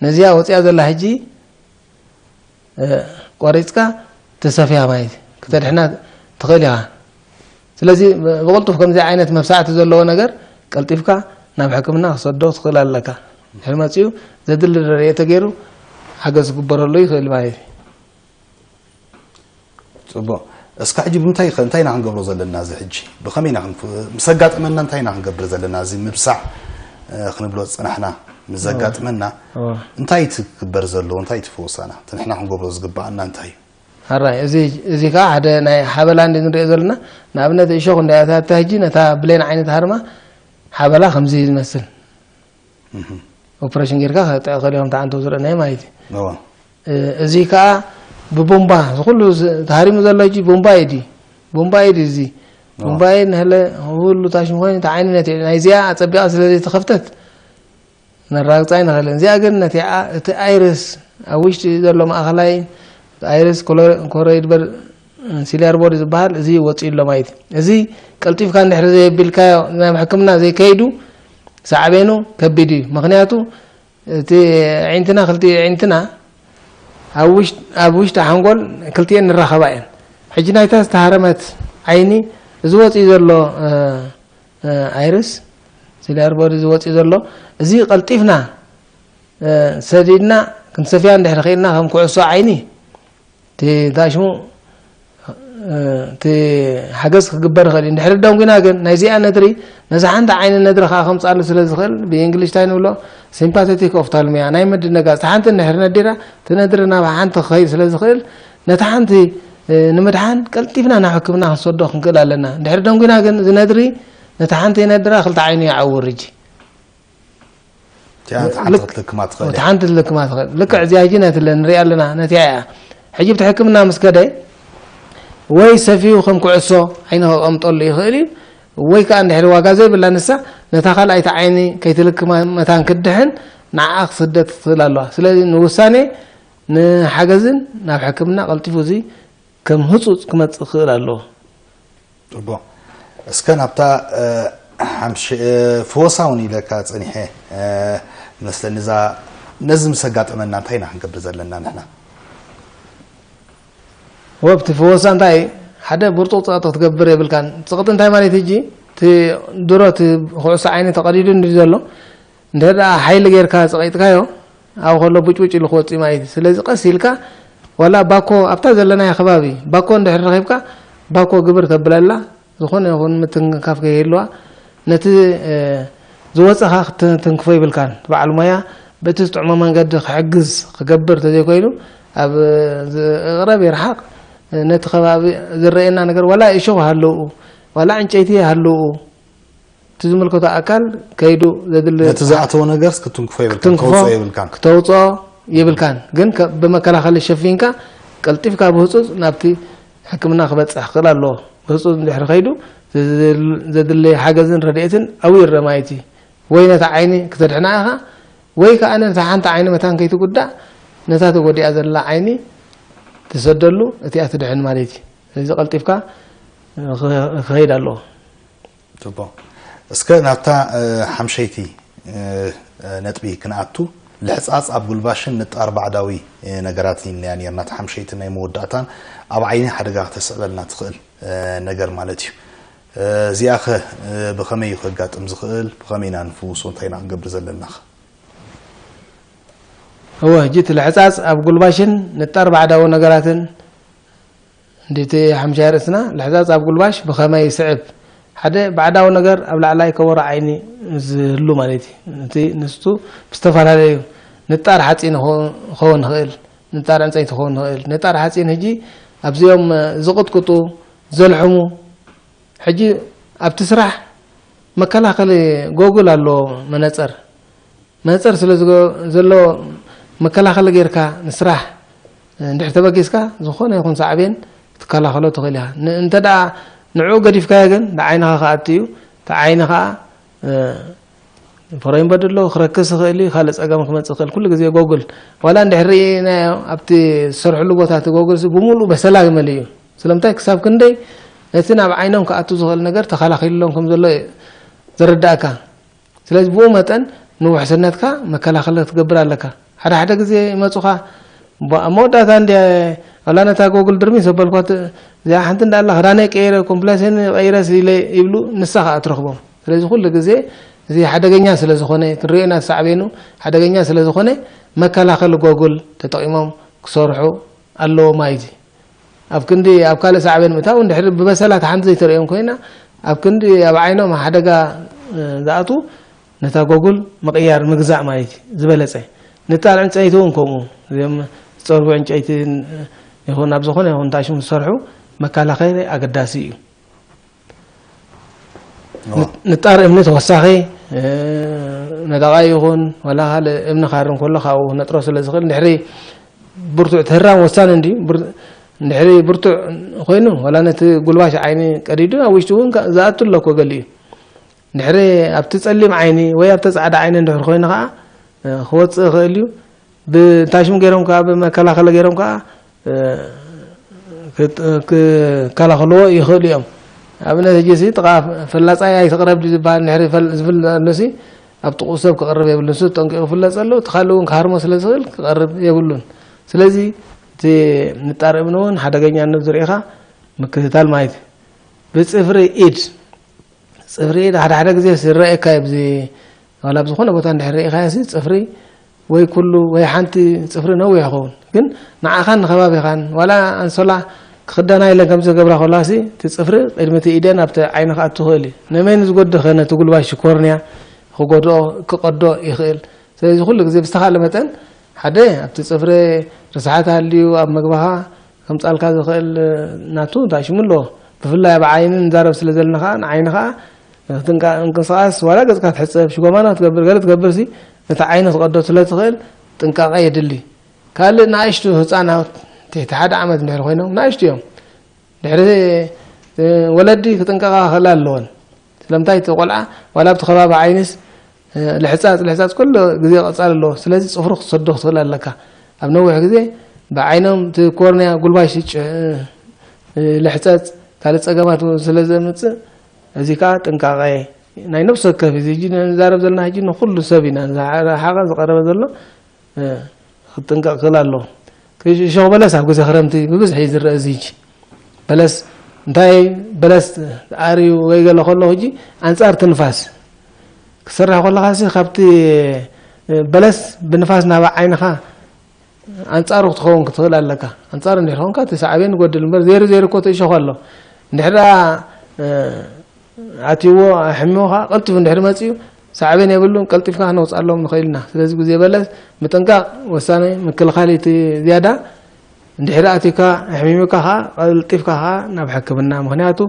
ነዚኣ ወፂኣ ዘላ ሕጂ እ፣ ቆሪፅካ ተሰፍያ ማለት ክተድሕና ትኽእል ኢኻ። ስለዚ ብቕልጡፍ ከምዚ ዓይነት መብሳዕቲ ዘለዎ ነገር ቀልጢፍካ ናብ ሕክምና ክሰዶ ትኽእል ኣለካ። ድሕሪ መፂኡ ዘድሊ ረድኤት ተገይሩ ሓገዝ ክግበረሉ ይኽእል ማለት እዩ። ፅቡቕ። እስካ ሕጂ ብምንታይ ከ እንታይ ኢና ክንገብሮ ዘለና? እዚ ሕጂ ብኸመይ ኢና ክንፍ- ምስ ኣጋጠመና እንታይ ኢና ክንገብር ዘለና? እዚ ምብሳዕ እ፣ ክንብሎ ዝፀናሕና ምስ ዘጋጥመና እዋ። እንታይ እቲ ክግበር ዘለዎ? እንታይ እቲ ፈወሳና? እቲ ንሕና ክንገብሮ ዝግባኣና እንታይ እዩ? ሓራይ እዚ እዚ ከዓ ሓደ ናይ ሓበላ እንዲ ንሪኦ ዘለና። ንኣብነት እሾኽ እንዳያታታ ሕጂ ነታ ብሌን ዓይነት ሃርማ ሓበላ ከምዚ ዝመስል ኦፕሬሽን ጌርካ ከጥዕኸል እዮም ተዓንተው ዝረአናዮ ማለት እዩ። እዋ። እ፣ እዚ ከዓ ብቦምባ ዝኩሉ ዝ- ተሃሪሙ ዘሎ ሕጂ ቦምባ እዩ ድዩ? ቦምባ እዩ ድዩ እዚ? እዋ። ቦምባ እዩ ንህለ ሁሉ ታሽም ኮይኑ ተዓይኑ ነቲ ናይዚኣ ኣፀቢቓ ስለ ዘይተኸፍተት ነራግፃ ኣይንኽእልን። እዚኣ ግን ነቲ ዓ- እቲ ኣይርስ ኣብ ውሽጢ ዘሎ ማእኸላይ ኣይርስ ኮሎ- ኮሮይድ በር ሲሊያር ቦዲ ዝበሃል እዚ ወፂኡ ኣሎ ማለት እዩ። እዚ ቀልጢፍካ እንድሕር ዘየቢልካዮ ናብ ሕክምና ዘይከይዱ ሳዕቤኑ ከቢድ እዩ። ምክንያቱ እቲ ዒንትና ክልቲኡ ዒንትና ኣብ ውሽጥ- ኣብ ውሽጢ ሓንጎል ክልቲኤን ንራኸባ እየን። ሕጂ ናይታ ዝተሃረመት ዓይኒ እዚ ወፂኡ ዘሎ እ፣ እ፣ ኣይርስ ሲሊያር ቦዲ እዚ ወፂኡ ዘሎ እዚ ቀልጢፍና እ፣ ሰዲድና ክንሰፍያ እንድሕር ኽኢልና ከም ኩዕሶ ዓይኒ እቲ እንታይ ሽሙ እ፣ እቲ ሓገዝ ክግበር ይኽእል እዩ። እንድሕር ደንጉና ግን ናይዚኣ ነድሪ ነዛ ሓንቲ ዓይኒ ነድሪ ከዓ ከምፅኣሉ ስለ ዝኽእል ብእንግሊሽ እንታይ ንብሎ ሲምፓቴቲክ ኦፍታልሚያ ናይ ምድንጋፅ እቲ ሓንቲ እንድሕር ነዲራ እቲ ነድሪ ናብ ሓንቲ ክኸይድ ስለ ዝኽእል ነቲ ሓንቲ እ፣ ንምድሓን ቀልጢፍና ናብ ሕክምና ክንሰዶ ክንክእል ኣለና። እንድሕር ደንጉና ግን እዚ ነድሪ ነቲ ሓንቲ ነድራ ክልተ ዓይኑ ይዓውር ሕጂ። እቲኣ ሓንቲ ክትልክማ ትኽእል እቲ እያ። ሓንቲ ትልክማ ትኽእል። ልክዕ እዚኣ ሕጂ ነቲ ንሪኣ ኣለና ነቲኣ እያ። ሕጂ ብቲ ሕክምና ምስ ከደ ወይ ሰፊዩ ከም ኩዕሶ ዓይኒ ከቐምጠሉ ይኽእል እዩ ወይ ከዓ እንድሕሪ ዋጋ ዘይብላ ንሳ ነታ ካልኣይቲ ዓይኒ ከይትልክማ መታን ክድሕን ንዓኣ ክስደት ትኽእል ኣለዋ። ስለዚ ንውሳኔ ንሓገዝን ናብ ሕክምና ቀልጢፉ እዚ ከም ህፁፅ ክመፅእ ክኽእል ኣለዎ። ፅቡቕ። እስከ ናብታ እ፣ ሓምሽ እ፣ ፍወሳ እውን ኢለካ ፀኒሐ እ፣ መስለኒ እዛ ነዚ ምስ ኣጋጠመና እንታይ ኢና ክንገብር ዘለና ንሕና? ወብቲ ፍወሳ እንታይ ሓደ ብርጡቕ ፀቕጢ ክትገብር የብልካን። ፀቕጢ እንታይ ማለት ሕጂ እቲ ድሮ እቲ ኩዕሶ ዓይኒ ተቐዲዱ እንዲ ዘሎ እንድሕር ደኣ ሓይሊ ጌርካ ፀቒጥካዮ ኣብ ከሎ ቡጭቡጭ ኢሉ ክወፅእ ማለት እዩ። ስለዚ ቀስ ኢልካ ዋላ ባኮ ኣብታ ዘለናዮ ከባቢ ባኮ እንድሕር ረኺብካ ባኮ ግብር ተብለላ ዝኾነ ይኹን ምትንካፍ ከይህልዋ ነቲ እ፣ ዝወፀኻ ክትትንክፎ ይብልካን። በዓል ሞያ በቲ ዝጥዕሞ መንገዲ ክሕግዝ ክገብር ተዘይኮይኑ ኣብ ዝ- እቕረብ ይርሓቕ ነቲ ከባቢ ዝረአየና ነገር ዋላ እሾኽ ሃለዉ ዋላ ዕንጨይቲ ሃለዉ እቲ ዝምልከቶ ኣካል ከይዱ ዘድሊ ነቲ ዝኣተወ ነገርስ ክትንክፎ የብልካን ክትንክፎ ክተውፅኦ የብልካን። ክተውፅኦ የብልካን ግን ከ- ብመከላኸሊ ሸፊንካ ቀልጢፍካ ብህፁፅ ናብቲ ሕክምና ክበፅሕ ክኽእል ኣለዎ። ብህፁፅ እንድሕሪ ከይዱ ዘድል- ዘድሊ ሓገዝን ረድኤትን ኣብኡ ይረአ ማለት እዩ። ወይ ነታ ዓይኒ ክተድሕና ኢኻ ወይ ከዓ ነታ ሓንቲ ዓይኒ መታን ከይትጉዳእ ነታ ተጎዲኣ ዘላ ዓይኒ ትሰደሉ እቲኣ ትድሕን ማለት እዩ። ስለዚ ቀልጢፍካ ክኸይድ ኣለዎ። ፅቡቕ። እስከ ናብታ ሓምሸይቲ ነጥቢ ክንኣቱ፣ ልሕፃፅ ኣብ ጉልባሽን ንጣር ባዕዳዊ ነገራትን ኢልናያ ነርና። እቲ ሓምሸይትን ናይ መወዳእታን ኣብ ዓይኒ ሓደጋ ክተስዕበልና ትኽእል ነገር ማለት እዩ። እዚኣ ኸ ብኸመይ እዩ ከጋጥም ዝኽእል? ብኸመይ ኢና ንፍውሶ? እንታይ ኢና ክንገብር ዘለና ኸ? እወ፣ ሕጂ እቲ ልሕፃፅ ኣብ ጉልባሽን ንጣር ባዕዳዊ ነገራትን እንዲቲ ሓምሻይ ርእስና ልሕፃፅ ኣብ ጉልባሽ ብኸመይ ይስዕብ? ሓደ ባዕዳዊ ነገር ኣብ ላዕላይ ከበሮ ዓይኒ ዝህሉ ማለት እዩ። እቲ ንሱ ብዝተፈላለዩ ንጣር ሓፂን ክኸውን ይኽእል፣ ንጣር ዕንፀይቲ ክኸውን ይኽእል። ንጣር ሓፂን ሕጂ ኣብዚኦም ዝቕጥቅጡ፣ ዘልሕሙ፣ ሕጂ ኣብቲ ስራሕ መከላኸሊ ጎግል ኣሎ። መነፀር መነፀር ስለ ዝገ- ዘሎ መከላኸሊ ጌርካ ንስራሕ እንድሕር ተበጊስካ ዝኾነ ይኹን ሳዕቤን ክትከላኸሎ ትኽእል ኢኻ። ን- እንተ ደኣ ንዕኡ ገዲፍካዮ ግን ንዓይንኻ ክኣቱ እዩ። እቲ ዓይኒ ኸኣ እ፣ ፈረይን በድሎ ክረክስ ይኽእል እዩ፣ ካልእ ጸገም ክመጽእ ይኽእል። ኩሉ ግዜ ጎግል ዋላ እንድሕር ርኢናዮ ኣብቲ ዝሰርሕሉ ቦታ እቲ ጎግል ሲ ብሙሉእ በሰላ ይመልእ እዩ። ስለምንታይ ክሳብ ክንደይ ነቲ ናብ ዓይኖም ክኣቱ ዝኽእል ነገር ተኸላኺልሎም ከም ዘሎ እዩ ዘረዳእካ። ስለዚ ብኡ መጠን ንውሕስነትካ መከላኸሊ ክትገብር ኣለካ። ሓደ ሓደ ግዜ ይመጹኻ፣ ባ- ኣብ መወዳእታ እንዲ ዋላ ነታ ጎግል ድርሚ ዘበልኳት እዚኣ ሓንቲ እንዳ ኣላ ክዳነይ ቀይረ ኮምፕላሴን ቀይረ ኢለ ይብሉ፣ ንሳ ከዓ ትረኽቦም። ስለዚ ኩሉ ግዜ እዚ ሓደገኛ ስለ ዝኾነ ክንሪኦ ኢና ሳዕቤኑ ሓደገኛ ስለ ዝኾነ መከላኸሊ ጎግል ተጠቂሞም ክሰርሑ ኣለዎ ማለት እዩ። ኣብ ክንዲ ኣብ ካልእ ሳዕቤን ምእታው እንድሕር ብበሰላ እታ ሓንቲ ዘይተርእዮም ኮይና ኣብ ክንዲ ኣብ ዓይኖም ሓደጋ እ፣ ዝኣትዉ ነታ ጎጉል ምቕያር ምግዛእ ማለት እዩ ዝበለፀ። ንጣር ዕንፀይቲ እውን ከምኡ እዚኦም ዝፀርቡ ዕንጨይቲ ይኹን ኣብ ዝኾነ ይኹን ታሽሙ ዝሰርሑ መከላኸሊ ኣገዳሲ እዩ። ንጣር እምኒ ተወሳኺ ነዳቓ ይኹን ወላ ካልእ እምኒ ካር እንከሎ ካብኡ ክነጥሮ ስለ ዝኽእል እንድሕሪ ብርቱዕ ትህራም ወሳኒ እንድዩ። ብር- እንድሕሪ ብርቱዕ ኮይኑ ወላ ነቲ ጉልባሽ ዓይኒ ቀዲዱ ኣብ ውሽጢ እውን ካ- ዝኣቱ ኣሎ እኮ ገሊኡ። እንድሕሪ ኣብቲ ጸሊም ዓይኒ ወይ ኣብቲ ጻዕዳ ዓይኒ እንድሕር ኮይኑ ከዓ እ፣ ክወጽእ ይኽእል እዩ። ብታሽሙ ገይሮም ከዓ ብመከላኸሊ ገይሮም ከዓ እ፣ ክጥ- ክከላኸልዎ ይኽእሉ እዮም። ኣብነት ሕጂ ሲ ጥቓ ፈላጻይ ኣይትቕረብ ድዩ ዝበሃል እንድሕሪ ፈል- ዝፍለጥ ኣሎሲ ኣብ ጥቕኡ ሰብ ክቐርብ የብሉን። ንሱ ተጠንቂቑ ክፍለጥ ዘለዎ እቲ ካልእ እውን ክሃርሞ ስለ ዝኽእል ክቐርብ የብሉን። ስለዚ እቲ ንጣር እምኒ እውን ሓደገኛነቱ ዝርኢኻ ምክትታል ማለት እዩ። ብጽፍሪ ኢድ ጽፍሪ ኢድ ሓደ ሓደ ግዜ ይረኣየካ እዩ። ኣብዚ ዋላ ኣብ ዝኾነ ቦታ እንድሕር ርኢኻዮ ሲ ጽፍሪ ወይ ኩሉ ወይ ሓንቲ ጽፍሪ ነዊሕ ይኸውን። ግን ንዓኻን ንኸባቢኻን ዋላ ኣንሶላ ክኽደና ኢለን ከም ዝገብራ ከለዋ ሲ እቲ ጽፍሪ ቅድሚ እቲ ኢደን ኣብቲ ዓይኒ ክኣቱ ይኽእል እዩ። ንመን ዝጎድእ ኸ ነቲ ጉልባሽ ኮርንያ ክጎድኦ ክቐዶ ይኽእል። ስለዚ ኩሉ ግዜ ብዝተኻለ መጠን ሓደ ኣብቲ ጽፍሪ ርስሓት ሃልዩ ኣብ መግባኻ ከምጻልካ ዝኽእል ናቱ እንታይ ሽሙ ኣለዎ። ብፍላይ ኣብ ዓይኒ ንዛረብ ስለ ዘለና ኸዓ ንዓይኒ ኸዓ ክትንቃ እንቅስቃስ ዋላ ገጽካ ትሕጸብ ሽጎማና ትገብር ገለ ትገብር ሲ ነቲ ዓይኒ ትቐዶ ስለ ትኽእል ጥንቃቐ የድሊ። ካልእ ንኣሽቱ ህጻናት ትሕቲ ሓደ ዓመት እንድሕር ኮይኖም ንኣሽቱ እዮም። ድሕሪ እ፣ ወለዲ ክጥንቀቓ ክኽእላ ኣለወን። ስለምንታይ እቲ ቆልዓ ዋላ ኣብቲ ከባቢ ዓይኒስ እ፣ ልሕጻጽ ልሕጻጽ ኩሉ ግዜ ቀጻሊ ኣለዎ። ስለዚ ጽፍሩ ክትሰዶ ክትኽእል ኣለካ። ኣብ ነዊሕ ግዜ ብዓይኖም እቲ ኮርንያ ጉልባሽ ይጭ- እ፣ ልሕጸጽ ካልእ ጸገማት ስለ ዘምጽእ እዚ ከኣ ጥንቃቐ ናይ ነፍሲ ወከፍ እዚ ሕጂ ንዛረብ ዘለና ሕጂ ንኹሉ ሰብ ኢና ዝሓቐ ዝቐረበ ዘሎ እ፣ ክጥንቀቕ ክኽእል ኣለዎ። ክሽ- እሾኽ በለስ ኣብ ግዜ ክረምቲ ብብዝሒ እዩ ዝረአ እዚ ሕጂ። በለስ እንታይ በለስ ኣርዩ ወይ ገለ ከሎ ሕጂ ኣንጻር እቲ ንፋስ ክሰርሕ ከለኻ ሲ ካብቲ እ፣ በለስ ብንፋስ ናብ ዓይንኻ ኣንጻሩ ክትኸውን ክትኽእል ኣለካ። ኣንጻሩ እንድሕር ኾንካ እቲ ሳዕቤን ይጎድል እምበር ዘይሩ ዘይሩ እኮ እቲ እሾኽ ኣሎ። እንድሕር ደኣ እ፣ ኣትይዎ ኣሕሚሙ ኸዓ ቀልጢፉ እንድሕር መጺኡ ሳዕቤን የብሉን። ቀልጢፍካ ክነውፅኣሎም ንኽእል ኢና። ስለዚ ግዜ በለስ ምጥንቃቕ ወሳኒ ምክልኻል እቲ ዝያዳ እንድሕር ኣትዩካ ኣሕሚሙካ ኸዓ ቀልጢፍካ ኸዓ ናብ ሕክምና ምኽንያቱ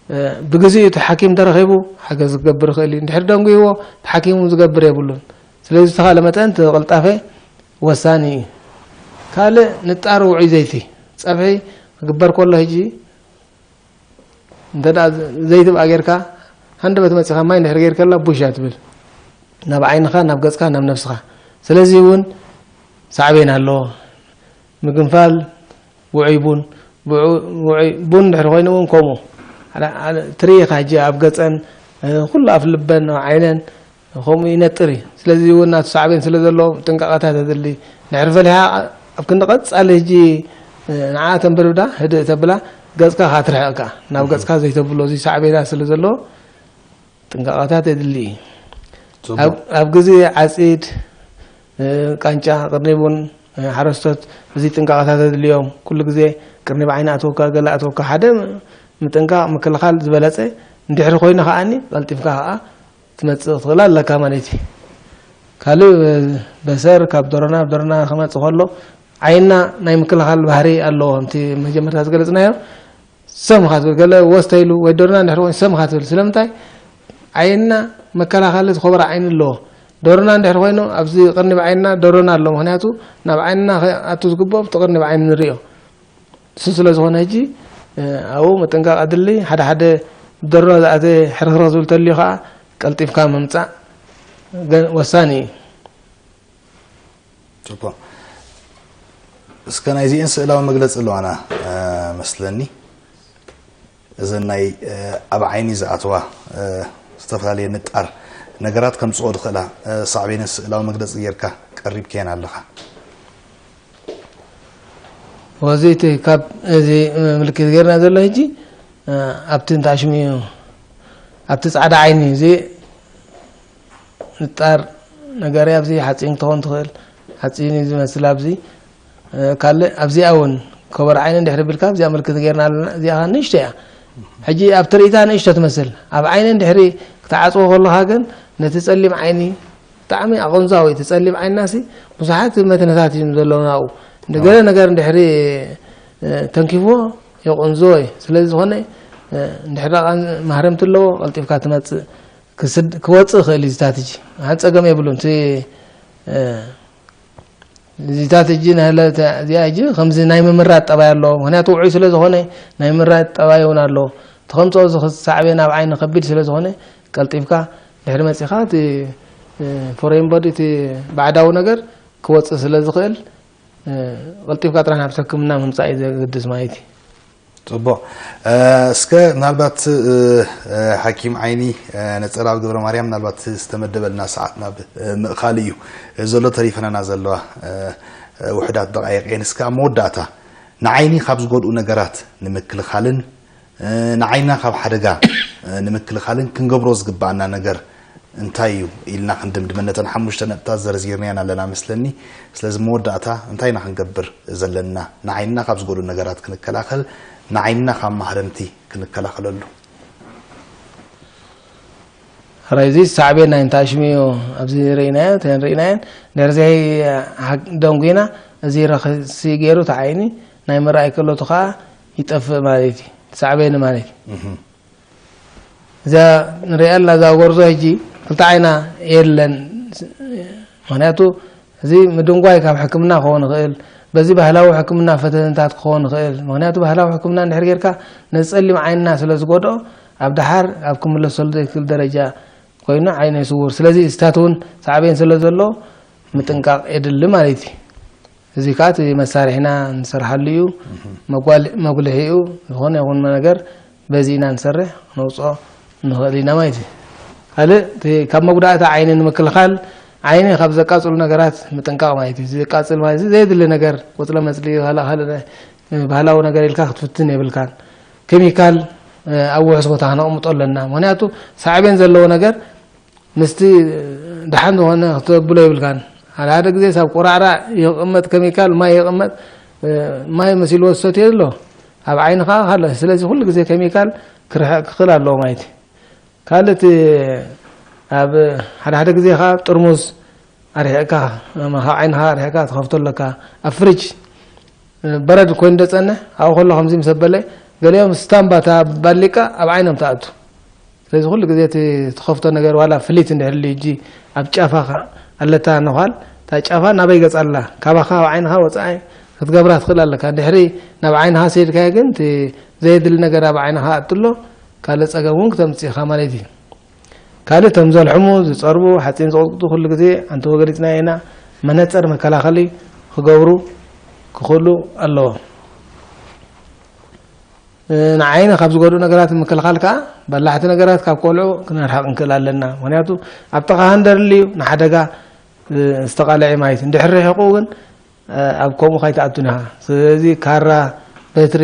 እ፣ ብግዜኡ እቲ ሓኪም ተረኺቡ ሓገዝ ክገብር ይኽእል እዩ። እንድሕር ደንጉይዎ እቲ ሓኪም እውን ዝገብር የብሉን። ስለዚ ዝተኻለ መጠን እቲ ቅልጣፈ ወሳኒ እዩ። ካልእ ንጣር ውዑይ ዘይቲ ጸብሒ ክግበር ከሎ ሕጂ እንተ ደኣ ዘይቲ ብኣ ጌርካ ሃንደበት መጺኻ ማይ እንድሕር ጌርከላ ቡሽ እያ ትብል ናብ ዓይንኻ ናብ ገጽካ ናብ ነብስኻ። ስለዚ እውን ሳዕቤን ኣለዎ። ምግንፋል ውዑይ ቡን ብዑ- ውዑይ ቡን እንድሕር ኮይኑ እውን ከምኡ ሓደ- ሓደ ትርኢ ኢኻ ሕጂ ኣብ ገጸን እ፣ ኩሉ ኣፍ ልበን ኣብ ዓይነን ከምኡ ይነጥር እዩ። ስለዚ እውን ናቱ ሳዕቤን ስለ ዘለዎ ጥንቃቐታት ተድሊ። ድሕሪ ፈሊሓ ኣብ ክንዲ ቀጻሊ ሕጂ ንዓ ተንበርብዳ ህድእ ተብላ ገጽካ ካትርሕቕካ ናብ ገጽካ ዘይተብሎ እዚ ሳዕቤናት ስለ ዘለዎ ጥንቃቐታት የድሊ እዩ። ኣብ ግዜ ዓጺድ ቃንጫ ቅርኒ ቡን ሓረስቶት እዚ ጥንቃቐታት የድልዮም። ኩሉ ግዜ ቅርኒ ብዓይኒ ኣተወካ ገለ ኣተወካ ሓደ ምጥንቃቕ ምክልኻል ዝበለጸ እንድሕሪ ኮይኑ ከዓኒ ቀልጢፍካ ከዓ ትመጽእ ክትኽእል ኣለካ ማለት እዩ። ካልእ በሰር ካብ ዶሮና ኣብ ዶሮና ክመጽእ ከሎ ዓይንና ናይ ምክልኻል ባህሪ ኣለዎ። ከምቲ መጀመርታ ዝገለጽናዮ ሰም ኢኻ ትብል። ገለ ወስ ተይሉ ወይ ዶሮና እንድሕር ኮይኑ ሰም ኢኻ ትብል። ስለምንታይ? ዓይንና መከላኸሊ ዝኸበረ ዓይኒ ኣለዎ። ደሮና እንድሕር ኮይኑ ኣብዚ ቅርኒብ ዓይንና ደሮና ኣሎ። ምኽንያቱ ናብ ዓይንና ክኣቱ ዝግብኦ ኣብቲ ቅርኒብ ዓይኒ ንሪኦ። እሱ ስለ ዝኾነ ሕጂ ኣብኡ ምጥንቃቕ ኣድሊ። ሓደ ሓደ ደሮ ዝኣተ ሕርኽርኽ ዝብል ተልዩ ከዓ ቀልጢፍካ ምምፃእ ወሳኒ እዩ። ፅቡቕ። እስከ ናይዚኤን ስእላዊ መግለፂ ኣለዋና መስለኒ። እዘን ናይ ኣብ ዓይኒ ዝኣትዋ ዝተፈላለየ ንጣር ነገራት ከምፅኦ ዝኽእላ ሳዕቤንን ስእላዊ መግለፂ ጌርካ ቀሪብከየን ኣለኻ። ወዚ እቲ ካብ እዚ ምልክት ጌርና ዘሎ ሕጂ ኣብቲ እንታሽሙ እዩ ኣብቲ ፃዕዳ ዓይኒ እዚ ንጣር ነገር ኣብዚ ሓፂን ክትኾን ትኽእል ሓፂን እዩ ዝመስል ኣብዚ ካልእ ኣብዚኣ እውን ከበር ዓይኒ እንድሕሪ ቢልካ ኣብዚኣ ምልክት ጌርና ኣለና እዚኣ ንእሽቶ እያ ሕጂ ኣብ ትርኢታ ንእሽቶ ትመስል ኣብ ዓይኒ እንድሕሪ ክትዓፅዎ ከለኻ ግን ነቲ ፀሊም ዓይኒ ብጣዕሚ ኣቐንዛዊ እቲ ፀሊም ዓይንና ሲ ብዙሓት መትንታት እዮም ዘለውና ኣብኡ ገለ ነገር እንድሕሪ ተንኪፍዎ የቐንዝዎ እዩ ስለዚ ዝኾነ እንድሕር ማህረምቲ ኣለዎ ቀልጢፍካ ትመፅእ ክወፅእ ይኽእል እዩ ዝታትጂ ሓን ፀገም የብሉን እቲ እዚታት እጂ ናህለ እዚኣ እጂ ከምዚ ናይ ምምራጥ ጠባይ ኣለዎ ምክንያቱ ውዑይ ስለ ዝኾነ ናይ ምምራጥ ጠባይ እውን ኣለዎ ተኸምፅኦ ዝኽሳዕቤ ናብ ዓይኒ ከቢድ ስለ ዝኾነ ቀልጢፍካ ድሕሪ መፂኻ እቲ ፎሬን ቦዲ እቲ ባዕዳዊ ነገር ክወፅእ ስለ ዝኽእል ቀልጢፍካ ጥራሕ ናብቲ ሕክምና ምምፃእ እዩ ዘግድስ ማለት እዩ ፅቡቕ እስከ ምናልባት ሓኪም ዓይኒ ነፀራብ ገብረ ማርያም ምናልባት ዝተመደበልና ሰዓት ናብ ምእኻል እዩ ዘሎ ተሪፈናና ዘለዋ ውሕዳት ደቃይቅ እየን እስከ ኣብ መወዳእታ ንዓይኒ ካብ ዝጎድኡ ነገራት ንምክልኻልን ንዓይና ካብ ሓደጋ ንምክልኻልን ክንገብሮ ዝግባኣና ነገር እንታይ እዩ ኢልና ክንድምድመ ነተን ሓሙሽተ ነጥብታት ዘርዚርናየን ኣለና መስለኒ ስለዚ መወዳእታ እንታይ ኢና ክንገብር ዘለና ንዓይንና ካብ ዝጎድኡ ነገራት ክንከላኸል ንዓይንና ካብ ማህረምቲ ክንከላኸለሉ ሕራይ እዚ ሳዕቤን ናይ እንታይ ሽሙ እዩ ኣብዚ ርኢናዮ ተን ርኢናየን ድሕርዚ ደንጉና እዚ ረክሲ ገይሩ እቲ ዓይኒ ናይ ምርኣይ ከሎ እቲ ከዓ ይጠፍእ ማለት እዩ ሳዕቤን ማለት እዩ እዛ ንሪኣ ዘለና እዛ ጎርዞ ሕጂ ክልተ ዓይና የለን ምክንያቱ እዚ ምድንጓይ ካብ ሕክምና ክኸውን ይኽእል በዚ ባህላዊ ሕክምና ፈተንታት ክኸውን ይኽእል ምክንያቱ ባህላዊ ሕክምና እንድሕር ጌርካ ነዚ ፀሊም ዓይንና ስለ ዝጎድኦ ኣብ ደሓር ኣብ ክምለሰሉ ዘይክእል ደረጃ ኮይኑ ዓይነ ስውር ስለዚ እዚታት እውን ሳዕቤን ስለ ዘሎ ምጥንቃቕ የድሊ ማለት እዩ እዚ ከዓ እቲ መሳርሒና ንሰርሓሉ እዩ መጉልሒ እዩ ዝኾነ ይኹን ነገር በዚ ኢና ንሰርሕ ክነውፅኦ ንኽእል ኢና ማለት እዩ ካልእ ካብ መጉዳእቲ ዓይኒ ንምክልኻል ዓይኒ ካብ ዘቃፅሉ ነገራት ምጥንቃቕ ማለት እዩ ዘቃፅል ማለት ዘየድሊ ነገር ቁፅለ መፅሊ ካልእ ባህላዊ ነገር ኢልካ ክትፍትን የብልካን ኬሚካል ኣብ ውሑስ ቦታ ክነቕምጦ ኣለና ምክንያቱ ሳዕቤን ዘለዎ ነገር ምስቲ ደሓን ዝኾነ ክተብሎ የብልካን ሓደ ሓደ ግዜ ሳብ ቆራዕራ ይቕመጥ ኬሚካል ማይ ይቕመጥ ማይ መሲልዎ ዝሰትዮ ኣሎ ኣብ ዓይንኻ ካለ ስለዚ ኩሉ ግዜ ኬሚካል ክርሕቅ ክኽእል ኣለዎ ማለት እዩ ካልእ እቲ ኣብ ሓደ ሓደ ግዜ ከዓ ጥርሙዝ ኣርሒቕካ ካብ ዓይንኻ ኣርሒቕካ ትኸፍቶ ኣለካ ኣብ ፍሪጅ በረድ ኮይኑ ደፀንሕ ኣብኡ ከሎ ከምዚ ምስ ኣበለ ገሊኦም ስታምባ እታ ባሊቃ ኣብ ዓይኖም ትኣቱ ስለዚ ኩሉ ግዜ እቲ ትኸፍቶ ነገር ዋላ ፍሊት እንድሕር ልዩ እጂ ኣብ ጫፋ ኣለታ ነዃል እታ ጫፋ ናበይ ገፃ ኣላ ካባኻ ኣብ ዓይንኻ ወፃኢ ክትገብራ ትኽእል ኣለካ ድሕሪ ናብ ዓይንኻ ሰይድካዮ ግን እቲ ዘየድሊ ነገር ኣብ ዓይንኻ ኣትሎ ካልእ ፀገም እውን ክተምፅእ ኢኻ ማለት እዩ ካልእ እቶም ዘልሕሙ ዝፀርቡ ሓፂን ዝቕጥቅጡ ኩሉ ግዜ ኣንተወ ገሊፅና ኢና መነፀር መከላኸሊ ክገብሩ ክኽእሉ ኣለዎም ንዓይኒ ካብ ዝጎድኡ ነገራት ንምክልኻል ከዓ በላሕቲ ነገራት ካብ ቆልዑ ክነርሓቕ ንክእል ኣለና ምክንያቱ ኣብ ጥቓ ሃንደርሊ እዩ ንሓደጋ ዝተቓልዐ ማለት እንድሕር ርሒቑ ግን ኣብ ከምኡ ካይትኣቱን ኢኻ ስለዚ ካራ በትሪ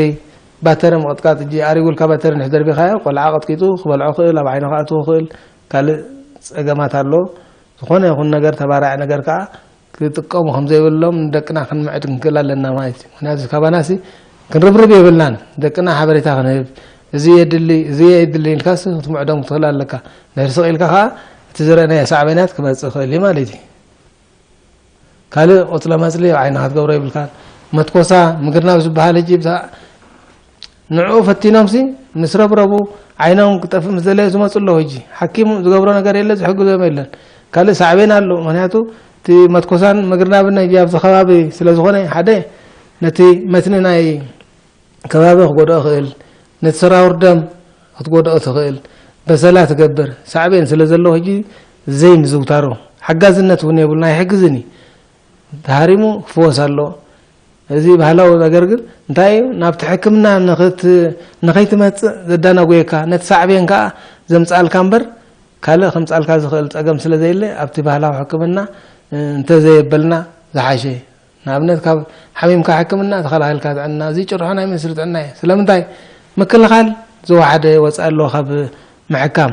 ባተሪ ምቕጥቃጥ እጂ ኣሪጉልካ ባተሪ እንድሕር ደርቢኻዮ ቆልዓ ቀጥቂጡ ክበልዖ ክእል ኣብ ዓይኑ ክኣትዎ ክእል ካልእ ፀገማት ኣሎ ዝኾነ ይኹን ነገር ተባራዒ ነገር ከዓ ክጥቀሙ ከም ዘይብሎም ንደቅና ክንምዕድ ክንክእል ኣለና ማለት እዩ ምክንያቱ ካባናሲ ክንርብርብ የብልናን ደቅና ሓበሬታ ክንህብ እዚ የድሊ እዚ የድሊ ኢልካስ ክትምዕዶም ክትኽእል ኣለካ ድሕሪ ስቕ ኢልካ ከዓ እቲ ዝረአናዮ ሳዕቤናት ክመፅእ ይኽእል እዩ ማለት እዩ ካልእ ቆፅለ መፅሊ ኣብ ዓይንኻ ክትገብሮ የብልካን መትኮሳ ምግርናብ ዝበሃል ሕጂ ንዕኡ ፈቲኖምሲ ምስ ረብረቡ ዓይኖም ክጠፍእ ምስ ደለየ ዝመፁ ኣለዉ። ሕጂ ሓኪም ዝገብሮ ነገር የለ፣ ዝሕግዞም የለን። ካልእ ሳዕቤን ኣሎ። ምክንያቱ እቲ መትኮሳን ምግርናብን ሕጂ ኣብዚ ከባቢ ስለ ዝኾነ፣ ሓደ ነቲ መትኒ ናይ ከባቢ ክጎድኦ ይኽእል፣ ነቲ ሰራውር ደም ክትጎድኦ ትኽእል፣ በሰላ ትገብር፣ ሳዕቤን ስለ ዘለዎ ሕጂ ዘይምዝውታሩ። ሓጋዝነት እውን የብሉን፣ ኣይሕግዝን እዩ። ተሃሪሙ ክፍወስ ኣሎ። እዚ ባህላዊ ነገር ግን እንታይ እዩ? ናብቲ ሕክምና ንኽት-፣ ንኸይትመጽእ ዘዳናጉየካ፣ ነቲ ሳዕቤን ከኣ ዘምጽኣልካ እምበር፣ ካልእ ከምጽኣልካ ዝኽእል ጸገም ስለ ዘየለ፣ ኣብቲ ባህላዊ ሕክምና፣ እ፣ እንተዘየበልና ዝሓሸ። ንኣብነት፣ ካብ ሓሚምካ ሕክምና፣ ተኸላኺልካ ጥዕና፣ እዚ ጭርሖ ናይ ሚኒስትሪ ጥዕና እዩ። ስለምንታይ? ምክልኻል ዝወሓደ ወጻኢ ኣለዎ ካብ ምሕካም።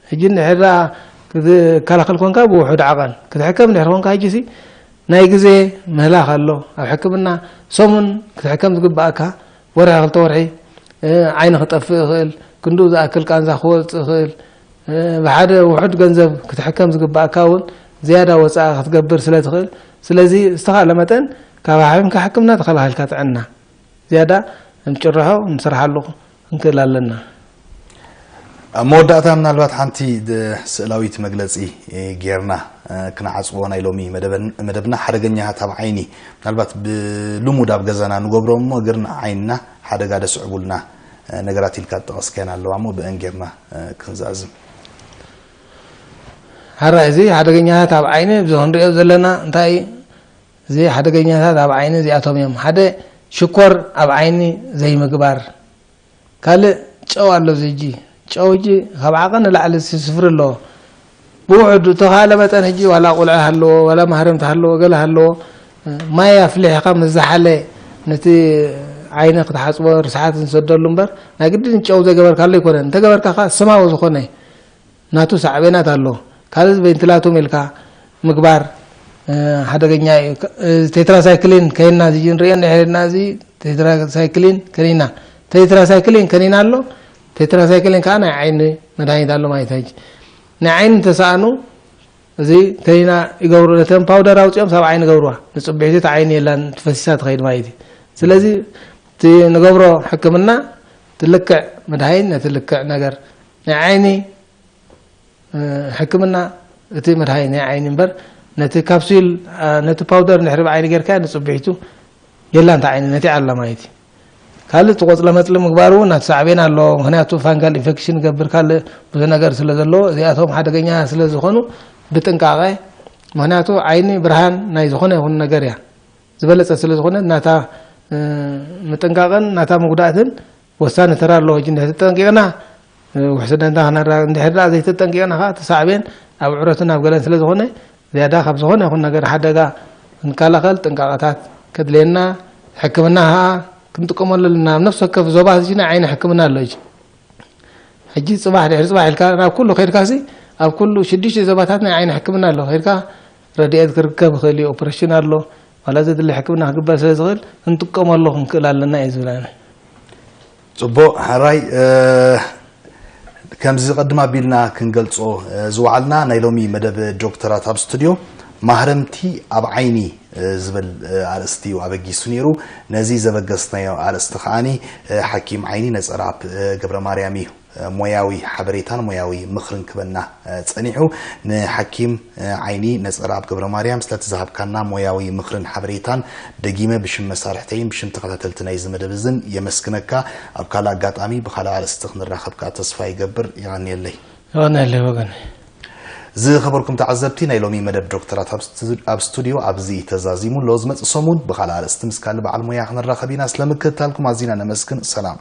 ሕጂ እንድሕር ደኣ ክትከላኸል ኮንካ ብውሑድ ዓቐን ክትሕከም እንድሕር ኮንካ፣ ሕጂሲ ናይ ግዜ ምህላኽ ኣሎ። ኣብ ሕክምና ሰሙን ክትሕከም ዝግብኣካ ወርሒ፣ ክልተ ወርሒ፣ እ፣ ዓይኒ ክጠፍእ ይኽእል፣ ክንድኡ ዝኣክል ቃንዛ ክወጽእ ይኽእል፣ እ፣ ብሓደ ውሑድ ገንዘብ ክትሕከም ዝግብኣካ እውን ዝያዳ ወጻኢ ክትገብር ስለ ትኽእል። ስለዚ ዝተኻእለ መጠን ካብ ሓሚምካ ሕክምና ተኸላኺልካ ጥዕና። ዝያዳ እንጭርሖ ንሰርሓሉ ክንክእል ኣለና። ኣብ መወዳእታ ምናልባት ሓንቲ ድ-፣ ስእላዊት መግለጺ ጌርና፣ እ፣ ክንዓጽዎ ናይ ሎሚ መደበን-፣ መደብና ሓደገኛታት ኣብ ዓይኒ። ምናልባት ብልሙድ ኣብ ገዛና ንገብሮ እሞ ግን ዓይንና ሓደጋ ደስዕቡልና፣ እ፣ ነገራት ኢልካ ዝጠቐስካየን ኣለዋ እሞ ብአን ጌርና፣ እ፣ ክንዛዝም። ሓራይ እዚ ሓደገኛታት ኣብ ዓይኒ እዚ ክንሪኦ ዘለና እንታይ እዩ? እዚ ሓደገኛታት ኣብ ዓይኒ እዚኣቶም እዮም። ሓደ ሽኮር ኣብ ዓይኒ ዘይምግባር። ካልእ ጨው ኣሎ። እዚ ሕጂ ጨው ሕጂ ካብ ዓቐን ንላዕሊ ስፍሪ ኣለዎ። ብውሕዱ እተኻለ መጠን ሕጂ ዋላ ቁልዐ ሃለዎ፣ ዋላ ማህረምቲ ሃለዎ፣ ገለ ሃለዎ፣ ማይ ኣፍሊሕኻ ምስ ዝሓለ ነቲ ዓይኒ ክትሓጽቦ ርስሓት ንሰደሉ እምበር፣ ናይ ግድን ጨው ዘይገበርካሉ ኣይኮነን። እንተገበርካ ከኣ ስማዊ ዝኾነ ናቱ ሳዕቤናት ኣሎ። ካልእ ቬንቲላቶም ኢልካ ምግባር፣ እ፣ ሓደገኛ እዩ። እ፣ ቴትራሳይክሊን ከኒና እዚ ንሪኦ እንድሕር ኢልና፣ እዚ ቴትራሳይክሊን ከኒና፣ ቴትራሳይክሊን ከኒና ኣሎ። ቴትራሳይክሊን ከዓ ናይ ዓይኒ መድሃኒት ኣሎ ማለት እዩ። ናይ ዓይኒ እንተሰኣኑ፣ እዚ ከኒና ይገብሩ፣ ነተን ፓውደር ኣውፂኦም ሳብ ዓይኒ ገብርዋ። ንፅብሒቱ እቲ ዓይኒ የላን፣ ፈሲሳ ትኸይድ ማለት እዩ። ስለዚ እቲ ንገብሮ ሕክምና፣ እቲ ልክዕ መድሃኒት ነቲ ልክዕ ነገር፣ ናይ ዓይኒ እ፣ ሕክምና እቲ መድሃኒት ናይ ዓይኒ እምበር፣ ነቲ ካፕሱል፣ እ፣ ነቲ ፓውደር እንድሕር ብዓይኒ ጌርካ ንጽብሒቱ የላ እንተ ዓይኒ ነቲ ዓላ ማለት እዩ። ካልእ እቲ ቆጽለ መጽሊ ምግባር እውን ናቲ ሳዕቤን ኣለዎ። ምኽንያቱ ፋንጋል ኢንፌክሽን ይገብር፣ ካልእ ብዙሕ ነገር ስለ ዘለዎ፣ እዚኣቶም ሓደገኛ ስለ ዝኾኑ ብጥንቃቐ፣ ምኽንያቱ ዓይኒ ብርሃን ናይ ዝኾነ ይኹን ነገር እያ። ዝበለጸ ስለ ዝኾነ ናታ፣ እ፣ ምጥንቃቕን ናታ ምጉዳእትን ወሳኒ ተራ ኣለዎ። ሕጂ እንድሕር ተጠንቂቕና፣ እ፣ ውሕስነትና ክነራ-፣ እንድሕር ደኣ ዘይተጠንቂቕና ከኣ እቲ ሳዕቤን ኣብ ዕረትን ኣብ ገለን ስለ ዝኾነ፣ ዝያዳ ካብ ዝኾነ ይኹን ነገር ሓደጋ ክንከላኸል ጥንቃቐታት ከድልየና፣ ሕክምና ከኣ ክንጥቀመሉ ኣለና። ኣብ ነፍሲ ወከፍ ዞባ እዚ ናይ ዓይኒ ሕክምና ኣሎ። ሕጂ ሕጂ ጽባሕ ድሕሪ ጽባሕ ኢልካ ናብ ኩሉ ከይድካሲ፣ ኣብ ኩሉ ሽዱሽተ ዞባታት ናይ ዓይኒ ሕክምና ኣሎ። ከይድካ ረድኤት ክርከብ ይኽእል እዩ፣ ኦፕሬሽን ኣሎ፣ ዋላ ዘድሊ ሕክምና ክግበር ስለ ዝኽእል፣ ክንጥቀመሉ ክንክእል ኣለና እዩ ዝብል ኣነ። ጽቡቕ፣ ሕራይ፣ እ፣ ከምዚ ቀድም ኣቢልና ክንገልጾ፣ እ፣ ዝወዓልና ናይ ሎሚ መደብ ዶክተራት ኣብ ስቱድዮ ማህረምቲ ኣብ ዓይኒ፣ እ፣ ዝብል፣ እ፣ ኣርእስቲ እዩ ኣበጊሱ ነይሩ። ነዚ ዘበገስናዮ ኣርእስቲ ከኣኒ፣ እ፣ ሓኪም ዓይኒ ነጸራብ፣ እ፣ ገብረ ማርያም እዩ። እ፣ ሞያዊ ሓበሬታን ሞያዊ ምኽርን ክበና፣ እ፣ ጸኒሑ። ንሓኪም፣ እ፣ ዓይኒ ነጸራብ ገብረ ማርያም ስለቲ ዝሃብካና ሞያዊ ምኽርን ሓበሬታን ደጊመ ብሽም መሳርሕተይን ብሽም ተኸታተልቲ ናይዚ መደብ እዝን የመስግነካ። ኣብ ካልእ ኣጋጣሚ ብኻልእ ኣርእስቲ ክንራኸብ ከኣ ተስፋ ይገብር። የቐንየለይ። የቐንየለይ ወገን። ዝኸበርኩም ተዓዘብቲ፣ ናይ ሎሚ መደብ ዶክተራት ኣብ ስቱ-፣ ኣብ ስቱድዮ ኣብዚ ተዛዚሙ ኣሎ። ዝመጽእ ሰሙን ብኻልእ ኣርእስቲ ምስ ካልእ በዓል ሞያ ክንራኸብ ኢና። ስለምክትታልኩም ኣዚና ነመስግን። ሰላም።